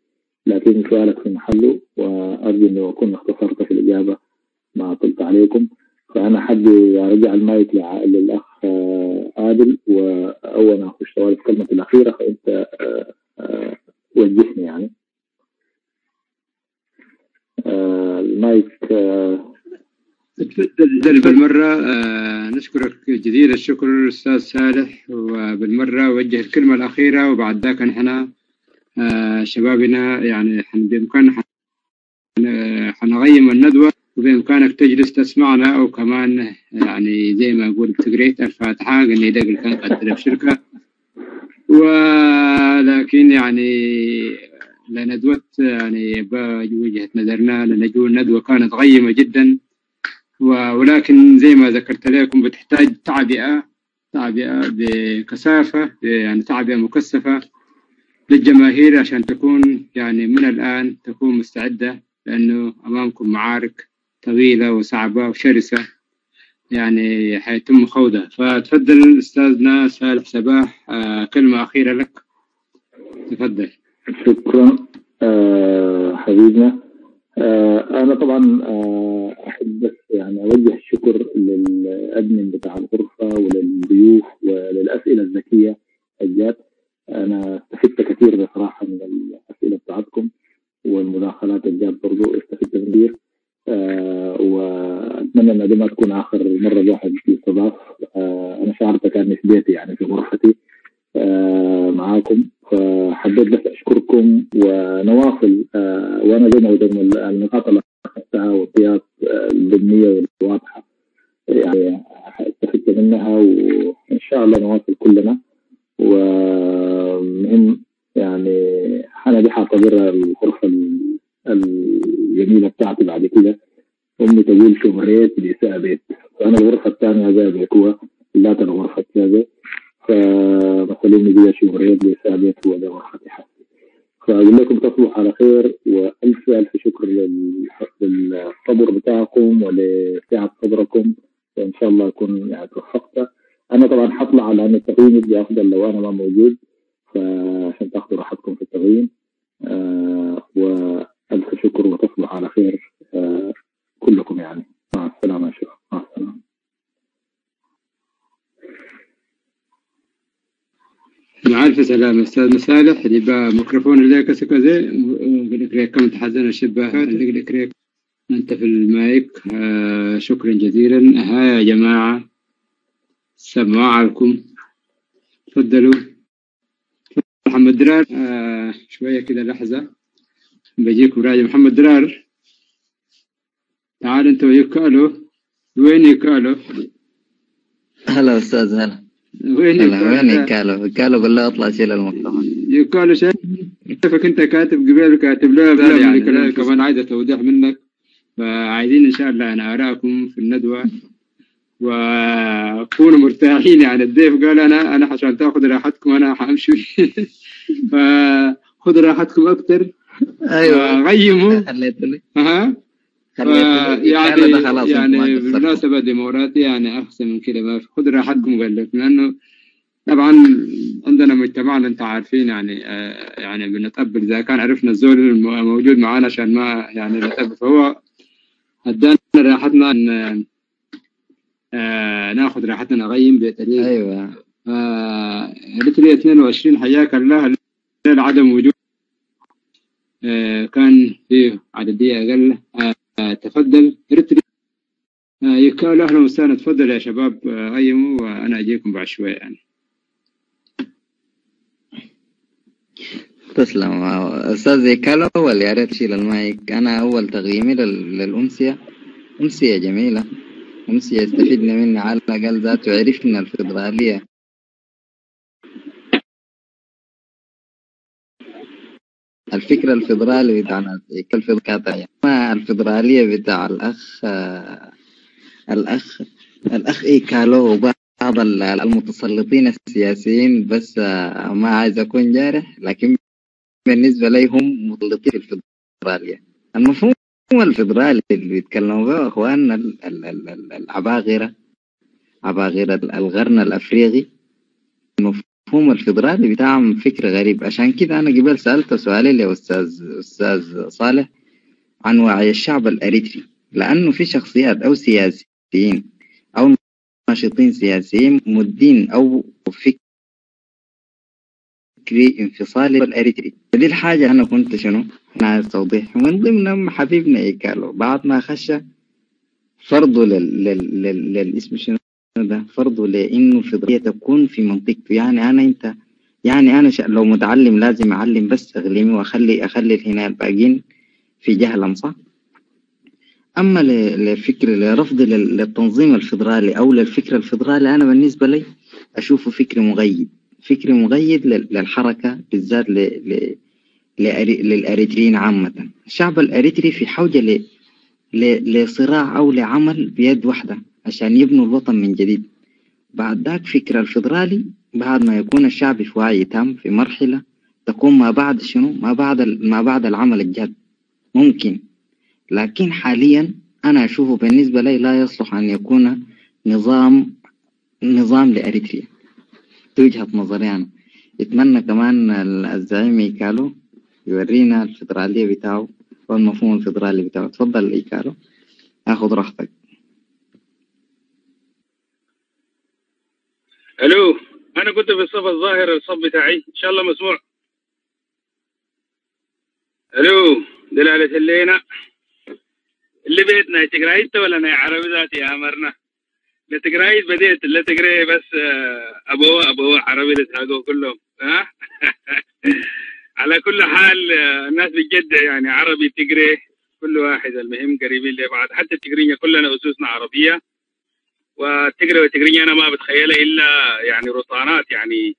لكن سؤالك في محله، وأرجو إنه أكون اختصرت في الإجابة ما طلت عليكم. فأنا حد أرجع المايك للأخ عادل، وأول ما أخش سؤال في كلمة الأخيرة فأنت وجهني يعني. المايك تفضل بالمرة. نشكرك جزيل الشكر أستاذ صالح، وبالمرة وجه الكلمة الأخيرة، وبعد ذاك نحن شبابنا يعني بإمكاننا حنغيم الندوة، وبإمكانك تجلس تسمعنا، أو كمان يعني زي ما أقول بتقريت الفاتحة قلني دقل كان قدر بشركة، ولكن يعني لندوة يعني بوجهة نظرنا لنجو الندوة كانت غيمة جدا، ولكن زي ما ذكرت لكم بتحتاج تعبئة بكثافة، يعني تعبئة مكثفة للجماهير عشان تكون يعني من الآن تكون مستعدة، لأنه أمامكم معارك طويلة وصعبة وشرسة يعني حيتم خوضها. فتفضل أستاذنا صالح صباح، كلمة أخيرة لك، تفضل. شكرا حبيبنا. أنا طبعا أحب بس يعني أوجه الشكر للأدمن بتاع الغرفة وللضيوف وللأسئلة الذكية الجات. أنا استفدت كثير بصراحة من الأسئلة بتاعتكم والمداخلات الجات، برضو استفدت كثير، وأتمنى أن دي ما تكون آخر مرة الواحد يستضاف. أنا شعرت كأني في بيتي يعني في غرفتي معاكم، فحبيت بس أشكركم ونواصل. وأنا زي ما قلت النقاط اللي أخذتها والقياس الضمنية والواضحة يعني استفدت منها، وإن شاء الله نواصل كلنا. ومهم يعني أنا دي حاعتبرها الغرفة الجميلة بتاعتي بعد كده. أمي تقول شو مريت بيساء بيت، فأنا الغرفة الثانية زي بيكوها لا الغرفة الثانية، فمثلا أمي دي شو مريت بيساء بيت هو ده غرفتي حسي. فأقول لكم تصبحوا على خير، وألف ألف شكر للصبر بتاعكم ولسعة صبركم، وإن شاء الله أكون يعني توفقت. أنا طبعا حطلع لأن التقييم يبقى أفضل لو أنا ما موجود، فعشان تاخذوا راحتكم في التقييم. وألف شكر وتصبحوا على خير كلكم يعني. مع السلامة يا شباب، مع السلامة. مع ألف سلامة أستاذ صالح. اللي بقى ميكروفون لك سكزي لك كم تحزن الشبه لك أنت في المايك. شكرا جزيلا. ها يا جماعة سماعكم، تفضلوا. محمد درار، شوية كده لحظة بجيكم راجع. محمد درار تعال انت ويكالو. وين يكالو؟ هلا استاذ، هلا. وين وين يكالو؟ يكالو قول له اطلع شيل المكتبة. يكالو شايفك انت كاتب قبل كاتب له يعني كلام كمان عايزة توضيح منك، فعايزين ان شاء الله انا اراكم في الندوة وكونوا مرتاحين. يعني الضيف قال انا عشان تاخذ راحتكم انا حامشي فخذ راحتكم اكثر. ايوه غيموا. خليت ها يعني خلاص يعني بالمناسبة ديمقراطية يعني أحسن من كده ما خذ راحتكم قال لك، لأنه طبعا عندنا مجتمعنا أنت عارفين يعني يعني بنتقبل إذا كان عرفنا الزول الموجود معانا عشان ما يعني نتقبل، فهو أدانا راحتنا أن ناخذ راحتنا نغيم بطريقة. أيوه. قالت لي 22 حياك الله، عدم وجود كان فيه عددية أقل. تفضل رتري يكال. أهلا وسهلا، تفضل يا شباب قيموا وأنا أجيكم بعد شوية يعني. تسلم أستاذ يكالو. أول يا ريت تشيل المايك. أنا أول تقييمي للأمسية، أمسية جميلة، أمسية استفدنا منها على الأقل ذاته، عرفنا الفيدرالية. الفكرة الفيدرالي بتاع ما الفيدرالية بتاع الأخ إيكالو وبعض المتسلطين السياسيين، بس ما عايز أكون جارح، لكن بالنسبة لي هم متسلطين في الفيدرالية. المفهوم الفيدرالي اللي بيتكلموا به أخواننا العباغرة، عباغرة القرن الأفريقي، المفهوم المفهوم الفيدرالي بتاعهم فكر غريب. عشان كده أنا قبل سألت سؤالي لأستاذ صالح عن وعي الشعب الأريتري، لأنه في شخصيات أو سياسيين أو ناشطين سياسيين مدين أو فكري انفصالي الأريتري. فدي الحاجة أنا كنت شنو أنا عايز توضيح. ومن ضمنهم حبيبنا إيكالو بعد ما خش فرضه للاسم شنو ده، فرضه لإنه الفيدرالية تكون في منطقته. يعني أنا أنت يعني أنا لو متعلم لازم أعلم بس إقليمي وأخلي هنا الباقيين في جهلهم، صح؟ أما لفكر لرفض للتنظيم الفيدرالي أو للفكر الفيدرالي، أنا بالنسبة لي أشوفه فكر مغيب، فكر مغيب للحركة بالذات للأريتريين عامة. الشعب الأريتري في حوجة لصراع أو لعمل بيد واحدة عشان يبنوا الوطن من جديد. بعد ذاك فكر الفيدرالي بعد ما يكون الشعب في وعي تام في مرحلة تكون ما بعد شنو، ما بعد العمل الجاد ممكن. لكن حاليا أنا أشوفه بالنسبة لي لا يصلح أن يكون نظام لأريتريا. دي وجهة نظري أنا. أتمنى كمان الزعيم إيكالو يورينا الفيدرالية بتاعه والمفهوم الفيدرالي بتاعه. تفضل إيكالو، أخذ راحتك. الو، انا كنت في الصف الظاهر، الصف بتاعي ان شاء الله مسموع. الو، دلالة اللينا اللي بيتنا تقرايت ولا انا عربي ذاتي يا مرنا لتقرايت بديت لا تقراي بس ابوه عربي اللي كلهم ها. على كل حال الناس بجد يعني عربي تقري كل واحد، المهم قريبين لبعض. حتى التقرينية كلنا اسوسنا عربية، والتقري والتقرينية انا ما بتخيلها الا يعني رطانات يعني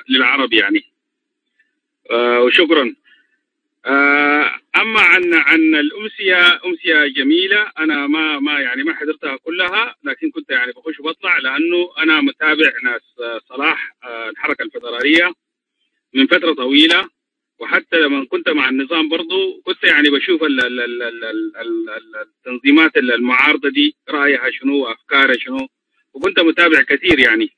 للعرب يعني. وشكرا. اما عن الامسيه، امسية جميلة، انا ما يعني ما حضرتها كلها، لكن كنت يعني بخش وبطلع لانه انا متابع ناس صلاح الحركة الفدرالية من فترة طويلة، وحتى لما كنت مع النظام برضو كنت يعني بشوف التنظيمات المعارضة دي رايها شنو وافكارها شنو، وكنت متابع كثير يعني.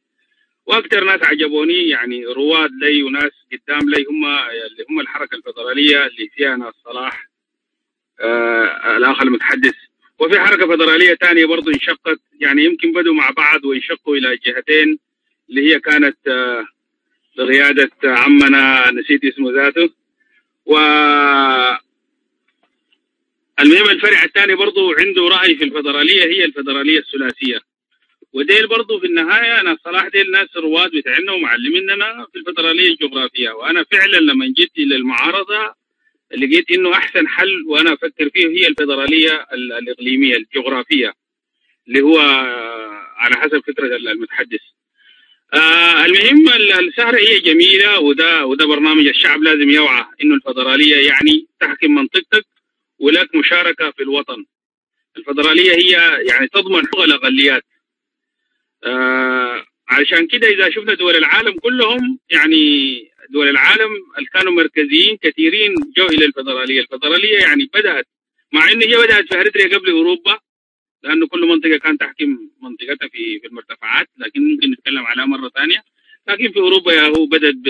واكثر ناس عجبوني يعني رواد لي وناس قدام لي هم اللي هم الحركة الفدرالية اللي فيها ناس صلاح الاخ المتحدث، وفي حركة فدراليه ثانية برضو انشقت، يعني يمكن بدوا مع بعض وانشقوا الى جهتين، اللي هي كانت بقيادة عمنا نسيت اسمه ذاته. و المهم الفرع الثاني برضو عنده راي في الفدرالية، هي الفدرالية الثلاثية، وديل برضو في النهاية أنا صلاح ديل ناس رواد بتاعنا ومعلميننا في الفدرالية الجغرافية. وأنا فعلا لما جيت إلى المعارضة لقيت إنه أحسن حل وأنا أفكر فيه هي الفدرالية الإقليمية الجغرافية، اللي هو على حسب فكرة المتحدث. المهم السهرة هي جميلة، وده برنامج الشعب لازم يوعى إنه الفدرالية يعني تحكم منطقتك ولك مشاركة في الوطن. الفدرالية هي يعني تضمن حقوق الأقليات. عشان كده إذا شفنا دول العالم كلهم، يعني دول العالم اللي كانوا مركزيين كثيرين جو إلى الفدرالية. الفدرالية يعني بدأت، مع إن هي بدأت في أريتريا قبل أوروبا، لأنه كل منطقة كانت تحكم منطقتها في المرتفعات، لكن ممكن نتكلم عليها مرة ثانية. لكن في أوروبا يا هو بدأت ب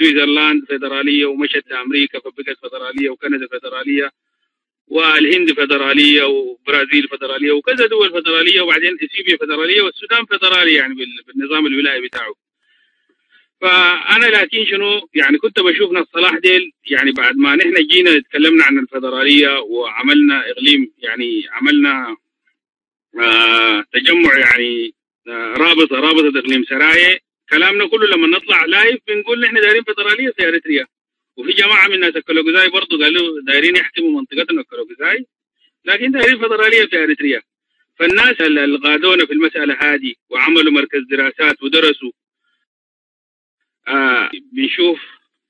Switzerland فدرالية، ومشت لأمريكا فبقت فدرالية، وكندا فدرالية، والهند فدرالية، وبرازيل فدرالية، وكذا دول فدرالية، وبعدين إثيوبيا فدرالية، والسودان فدرالية يعني بالنظام الولائي بتاعه. فأنا لكن شنو يعني كنت بشوف ناس صلاح ديل، يعني بعد ما نحن جينا تكلمنا عن الفدرالية وعملنا إقليم، يعني عملنا تجمع يعني رابطة إقليم سرايا، كلامنا كله لما نطلع live بنقول نحن دايرين فدرالية في أريتريا. وفي جماعة من الناس الكلوكزاي برضه قالوا دايرين يحكموا منطقتنا الكلوكزاي، لكن دايرين فدرالية في أريتريا. فالناس اللي قادونا في المسألة هذه وعملوا مركز دراسات ودرسوا، بنشوف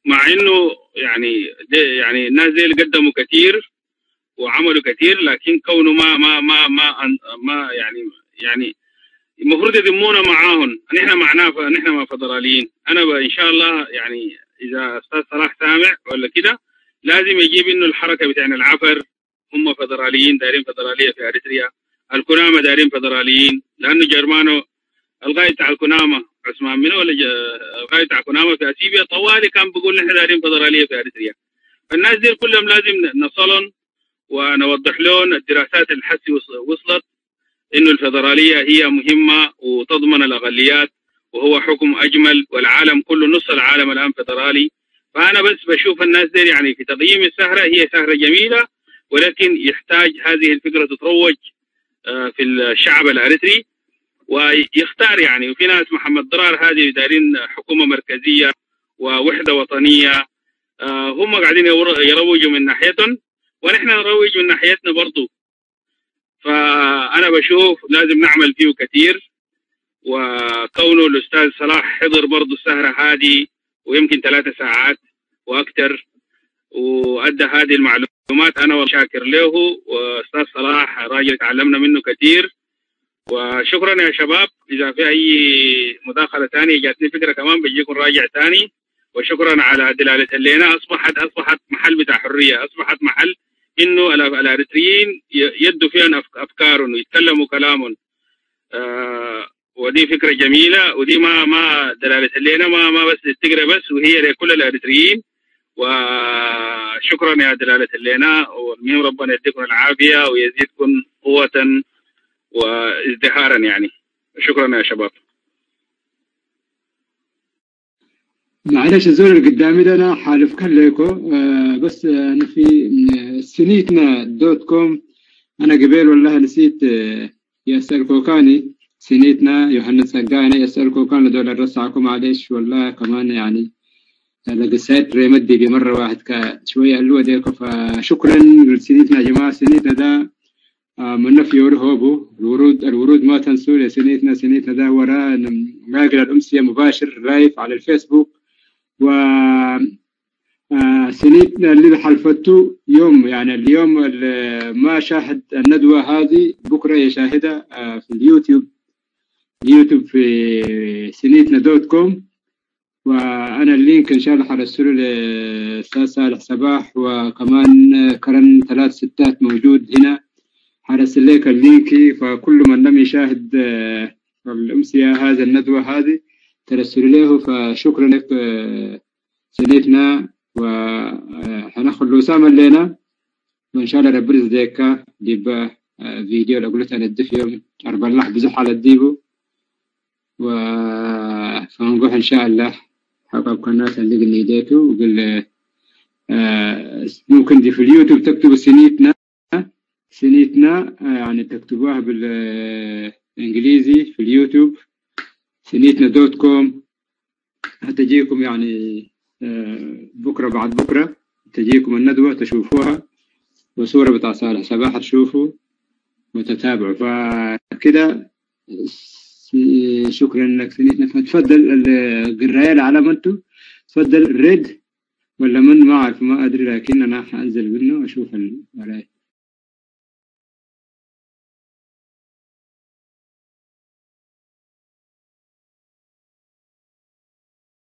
مع إنه يعني الناس دي اللي قدموا كثير وعملوا كثير، لكن كونه ما ما ما ما ما يعني المفروض يضمونا معاهم. نحن معناه نحن ما فدراليين. أنا إن شاء الله يعني إذا أستاذ صلاح سامع ولا كده لازم يجيب إنه الحركة بتاعنا العفر هم فدراليين دايرين فدرالية في أريتريا، الكنامة دايرين فدراليين، لأنه جرمانو الغاية بتاع الكنامة عثمان منو ولا قائد كوناما في اثيوبيا طوالي كان بيقول نحن دايرين فدراليه في اريتريا. فالناس دي كلهم لازم نصلهم ونوضح لهم الدراسات الحسي وصلت انه الفدرالية هي مهمة وتضمن الاقليات وهو حكم اجمل، والعالم كله نص العالم الان فدرالي. فانا بس بشوف الناس دي يعني في تقييم السهرة هي سهره جميلة، ولكن يحتاج هذه الفكرة تتروج في الشعب الاريتري ويختار يعني. وفي ناس محمد ضرار هذه دايرين حكومة مركزية ووحده وطنية، هم قاعدين يروجوا من ناحيتهم ونحن نروج من ناحيتنا برضو. فانا بشوف لازم نعمل فيه كثير، وكونه الاستاذ صلاح حضر برضو السهرة هذه ويمكن 3 ساعات واكثر وادى هذه المعلومات، انا شاكر له. واستاذ صلاح راجل تعلمنا منه كثير، وشكرا يا شباب. اذا في اي مداخله ثانية جاتني فكرة كمان بيجيكم راجع ثاني. وشكرا على دلالة اللينا، اصبحت محل بتاع حرية، اصبحت محل انه الاريتريين يدوا فيها افكارهم ويتكلموا كلامهم. ودي فكرة جميلة، ودي ما دلالة اللينا ما بس للتقرا بس، وهي لكل الاريتريين. وشكرا يا دلالة اللينا، والمهم ربنا يديكم العافية ويزيدكم قوة وازدهارا يعني. شكرا يا شباب. معلش الزول اللي قدامي ده انا حالف كلكم، بس انا في سنيتنا dot com انا قبل والله نسيت، يسأل كوكاني سنيتنا يوحنا سقاني يسأل كوكاني دول الرسعكم معلش والله كمان يعني لقيت ريمدي بمرة واحد شوية اللو ديكو. فشكرا لسنيتنا يا جماعة. سنيتنا ده من في هوبو الورود ما تنسوا لسنيتنا. سنيتنا ده وراء راجل الأمسية مباشر لايف على الفيسبوك. و سنيتنا اللي حلفته يوم يعني اليوم اللي ما شاهد الندوة هذه بكرة يشاهدها في اليوتيوب في سنيتنا dot com. وأنا ال link إن شاء الله حرسله لأستاذ صالح صباح، وكمان كرن 3 ستات موجود هنا حرسل لك ال link. فكل من لم يشاهد الأمسية هذا الندوة هذه ترسل له. فشكرا لك سنيتنا، وحناخد لوسام لنا وإن شاء الله ربنا يزيدك ديب فيديو اللي قلت أنا الدفيوم أربع الله بزح على الديبو. فنروح إن شاء الله حقب الناس اللي قلنا يديته وقل ممكن دي في اليوتيوب تكتبوا سنيتنا يعني تكتبوها بالإنجليزي في اليوتيوب سنيتنا dot com، هتجيكم يعني بكرة بعد بكرة تجيكم الندوة تشوفوها، وصورة بتاع صالح صباح تشوفوا وتتابعوا. فكده شكرا لك سنيتنا. فتفضل القراية على انتو تفضل ريد ولا من ما أعرف ما أدري، لكن أنا حأنزل منه أشوف الوراي.